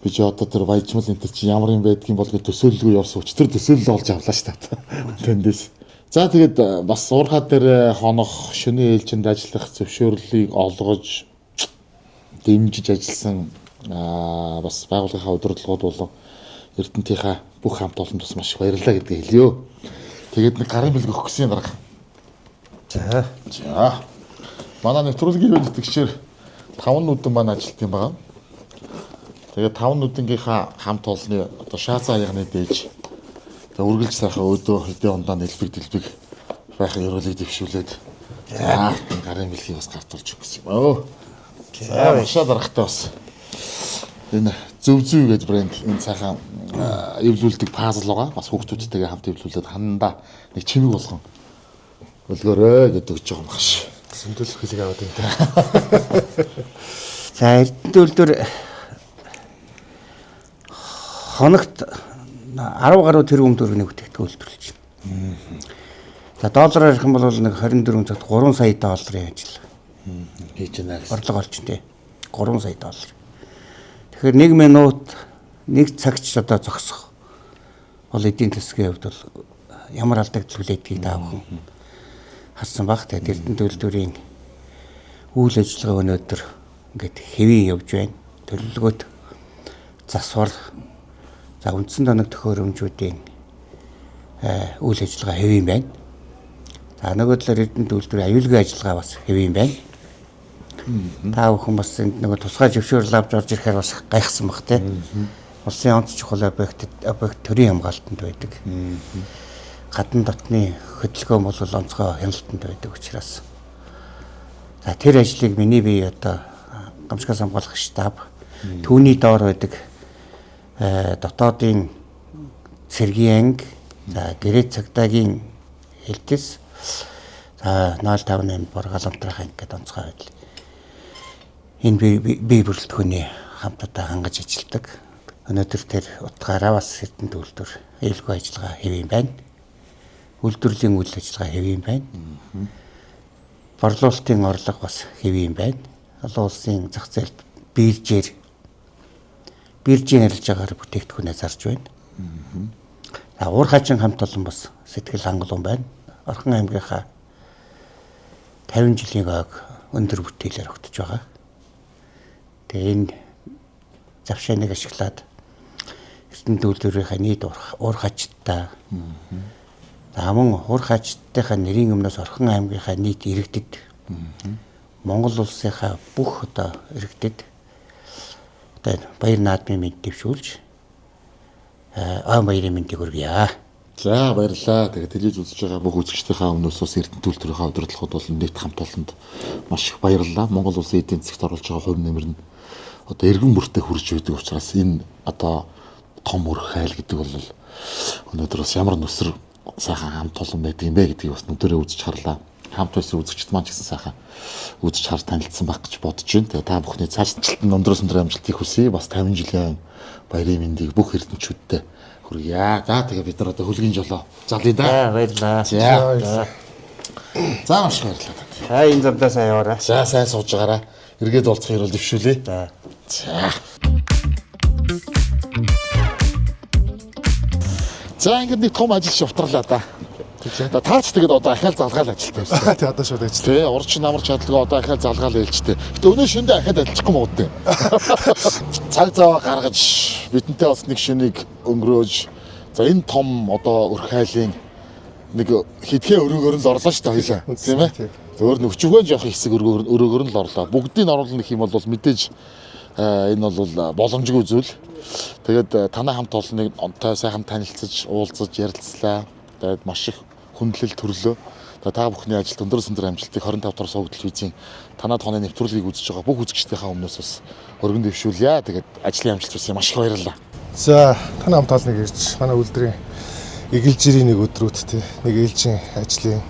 Би ч одоо тэр баяжмал энэ төр чи ямар юм байдгийг бол гэж төсөөллгүй явсан өчтөр төсөөлөл олж авлаа шүү дээ. Тэндээс. За тэгээд бас уурхаа дээр хонох шөнийн ээлжинд ажиллах зөвшөөрлийг олгож дэмжиж ажилласан бас байгууллагынхаа удирдлагууд болон Эрдэнэтийнхаа бүх хамт олонд бас маш их баярлалаа гэдгийг хэлье. Тэгээд нэг гарын бэлэг өгөх гэсэн дарга. За. За. Манай нэвтрүүлгийн ивент итгэгчээр 5 нүдэн маань ажилт юм байгаа. Тэгээд 5 нүдэнгийнхаа хамт олонны одоо шаацаа аягны дээж за үргэлж сайхан өөдөө хэдийн ундаа нэлбэг дэлбэг байхын ерөөлийг дэвшүүлээд за гарын бэлгийг бас гартуулж өгөх гэсэн юм. Өө. За машаа дарахтай бас энэ зөв зөв гэдэг брэнд энэ сайхан эвлүүлдэг пазл байгаа. Бас хүүхдүүдтэйгээ хамт эвлүүлээд хандаа нэг чимэг болгон өлгөөрэй гэдэг өгч байгаа юм багш. Зөндөл хөлөг аваад байна. За Эрдэнэт үйлдвэр хоногт 10 гаруй тэрбум төгрөгийн бүтээгдэхүүн үйлдвэрлэж байна. За доллараар ярих юм бол нэг 24 цагт 3 сая долларын ажил хийж байна гэсэн. Орлого олж тий. 3 сая доллар. Тэгэхээр 1 минут 1 цагч одоо зогсох бол эдийн засгийн хувьд бол ямар алдагдал хүлээдгийг та бүхэн харсан баг. Тэгээд Эрдэнэт үйлдвэрийн үйл ажиллагаа өнөөдөр ингээд хэвийн явж байна. Төлөвлөгөөт засвар за үндсэн тоног төхөөрөмжүүдийн үйл ажиллагаа хэвийн байна. За нөгөө талаар Эрдэнэт үйлдвэрийн аюулгүй ажиллагаа бас хэвийн байна. Та бүхэн бас энд нөгөө тусгай зөвшөөрөл авч орж ирэхээр бас гайхсан баг тий. Улсын онц чухал объект төрийн хамгаалтанд байдаг. Гадна дотны хөдөлгөөн бол онцгой хяналтанд байдаг учраас. За тэр ажлыг миний бие одоо гамшигаас хамгаалах штаб түүний доор байдаг дотоодын цэргийн анги, За гэрээ цагдаагийн хэлтэс за 058 Боргаал Унтраах анги гэдэг онцгой байдал. Энэ бие бүрэлдэхүүний хамтдаа хангаж ажилладаг. Өнөөдөр тэр утгаараа бас Эрдэнэт үйлдвэр ээлгүй ажиллагаа хэв юм байна. Үйлдвэрлэлийн үйл ажиллагаа хэв юм байна. Борлуулалтын орлого бас хэв юм байна. Олон улсын зах зээлд биржээр биржийн арилжаагаар бүтээгдэхүүнээ зарж байна. За уур хачин хамт олон бас сэтгэл хангалуун байна. Орхон аймгийнхаа 50 жилийн ойг өндөр бүтээлээр огтж байгаа. Тэгээ энэ завшааныг ашиглаад Эрдэнэт үйлдвэрийнхаа нийт уур хачтай за мөн уур хачтынхаа нэрийн өмнөөс Орхон аймгийнхаа нийт иргэдэд Монгол улсынхаа бүх одоо иргэдэд одоо баяр наадмын мэнд дэвшүүлж ой баярын мэндийг хүргье. За баярлалаа. Тэгээд телевиз үзэж байгаа бүх үзэгчдийнхээ өмнөөс бас Эрдэнэт үйлдвэрийнхээ удирдлагууд болон нийт хамт олонд маш их баярлалаа. Монгол улсын эдийн засагт оруулж байгаа хувь нэмэр нь одоо эргэн мөртөө хүрж байдаг учраас энэ одоо том өрх хайл гэдэг бол өнөөдөр бас ямар нүсэр сайхан хамт олон байдаг юм бэ гэдгийг бас нүдэрээ үзэж харлаа. Хамт байсан үзэгчд маань ч гэсэн сайхан үзэж хар танилцсан байх гэж бодож байна. Тэгээ та бүхний цаашлалт нь өндрөөс өндөр амжилтыг хүсье. Бас 50 жилийн баярын мэндийг бүх эрдэнэчүүдтэй хүргье. За тэгээ бид нар одоо хөлгийн жолоо залъя да. За баярлалаа. За. За маш их баярлалаа танд. За энэ замдаа сайн яваарай. За сайн сууж байгаарай. Эргээд уулзах ерөөл дэвшүүлье. За. За. За ингээд нэг том ажил шувтарлаа да. За таач тэгээд одоо ахаал залгаал ажилтай байсан. Тий одоо шууд ажил. Тий урч намар чадлагаа одоо ахаал залгаал ээлжтэй. Гэтэ өнөө шөндөө ахаад ажиллахгүй мод дээ. Цаг зав гаргаж бидэнтэй бас нэг шөнийг өнгөрөөж за энэ том одоо өрх хайлын нэг хитгэн өрөөгөр нь л орлоо шүү дээ хоёлаа. Тийм ээ. Өөр нэг өчигөн жоох хэсэг өрөөгөр нь л орлоо. Бүгдийг нь оруулна гэх юм бол мэдээж энэ бол боломжгүй зүйл. Тэгээд танай хамт олонныг онтой сайхан танилцаж, уулзаж, ярилцлаа. Тэгээд маш их хүндлэл төрлөө. Та бүхний ажилд өндөр өндөр амжилтыг 25 дугаар суваг телевизийн танай тооны нэвтрүүлгийг үзэж байгаа бүх үзэгчдийнхээ өмнөөс бас өргөн дэвшүүлье. Тэгээд ажлын амжилт хүсье. Маш их баярлалаа. За танай хамт олонныг ирж манай үйлдвэрийн эгэлжирийн нэг өдрүүд тий нэг ээлжийн ажлын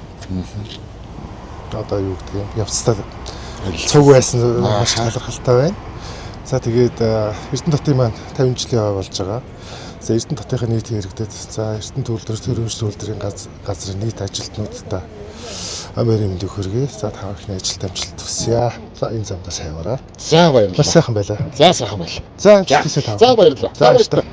одоо юу гэдэг юм явцдаа цуг байсан маш талархалтай байна. За тэгээд Эрдэнэт хотын маань 50 жилийн ой болж байгаа. За Эрдэнэт хотынхаа нийт иргэдэд за Эрдэнэт үйлдвэр төрөмж үйлдвэрийн газрын нийт ажилтнуудтай амарын мэндийг хүргэе. За та бүхний ажилд амжилт хүсье. За энэ замдаа сайн яваарай. За баярлалаа. Маш сайхан байлаа. За сайхан байлаа. За амжилт хүсье та. За баярлалаа. За баярлалаа.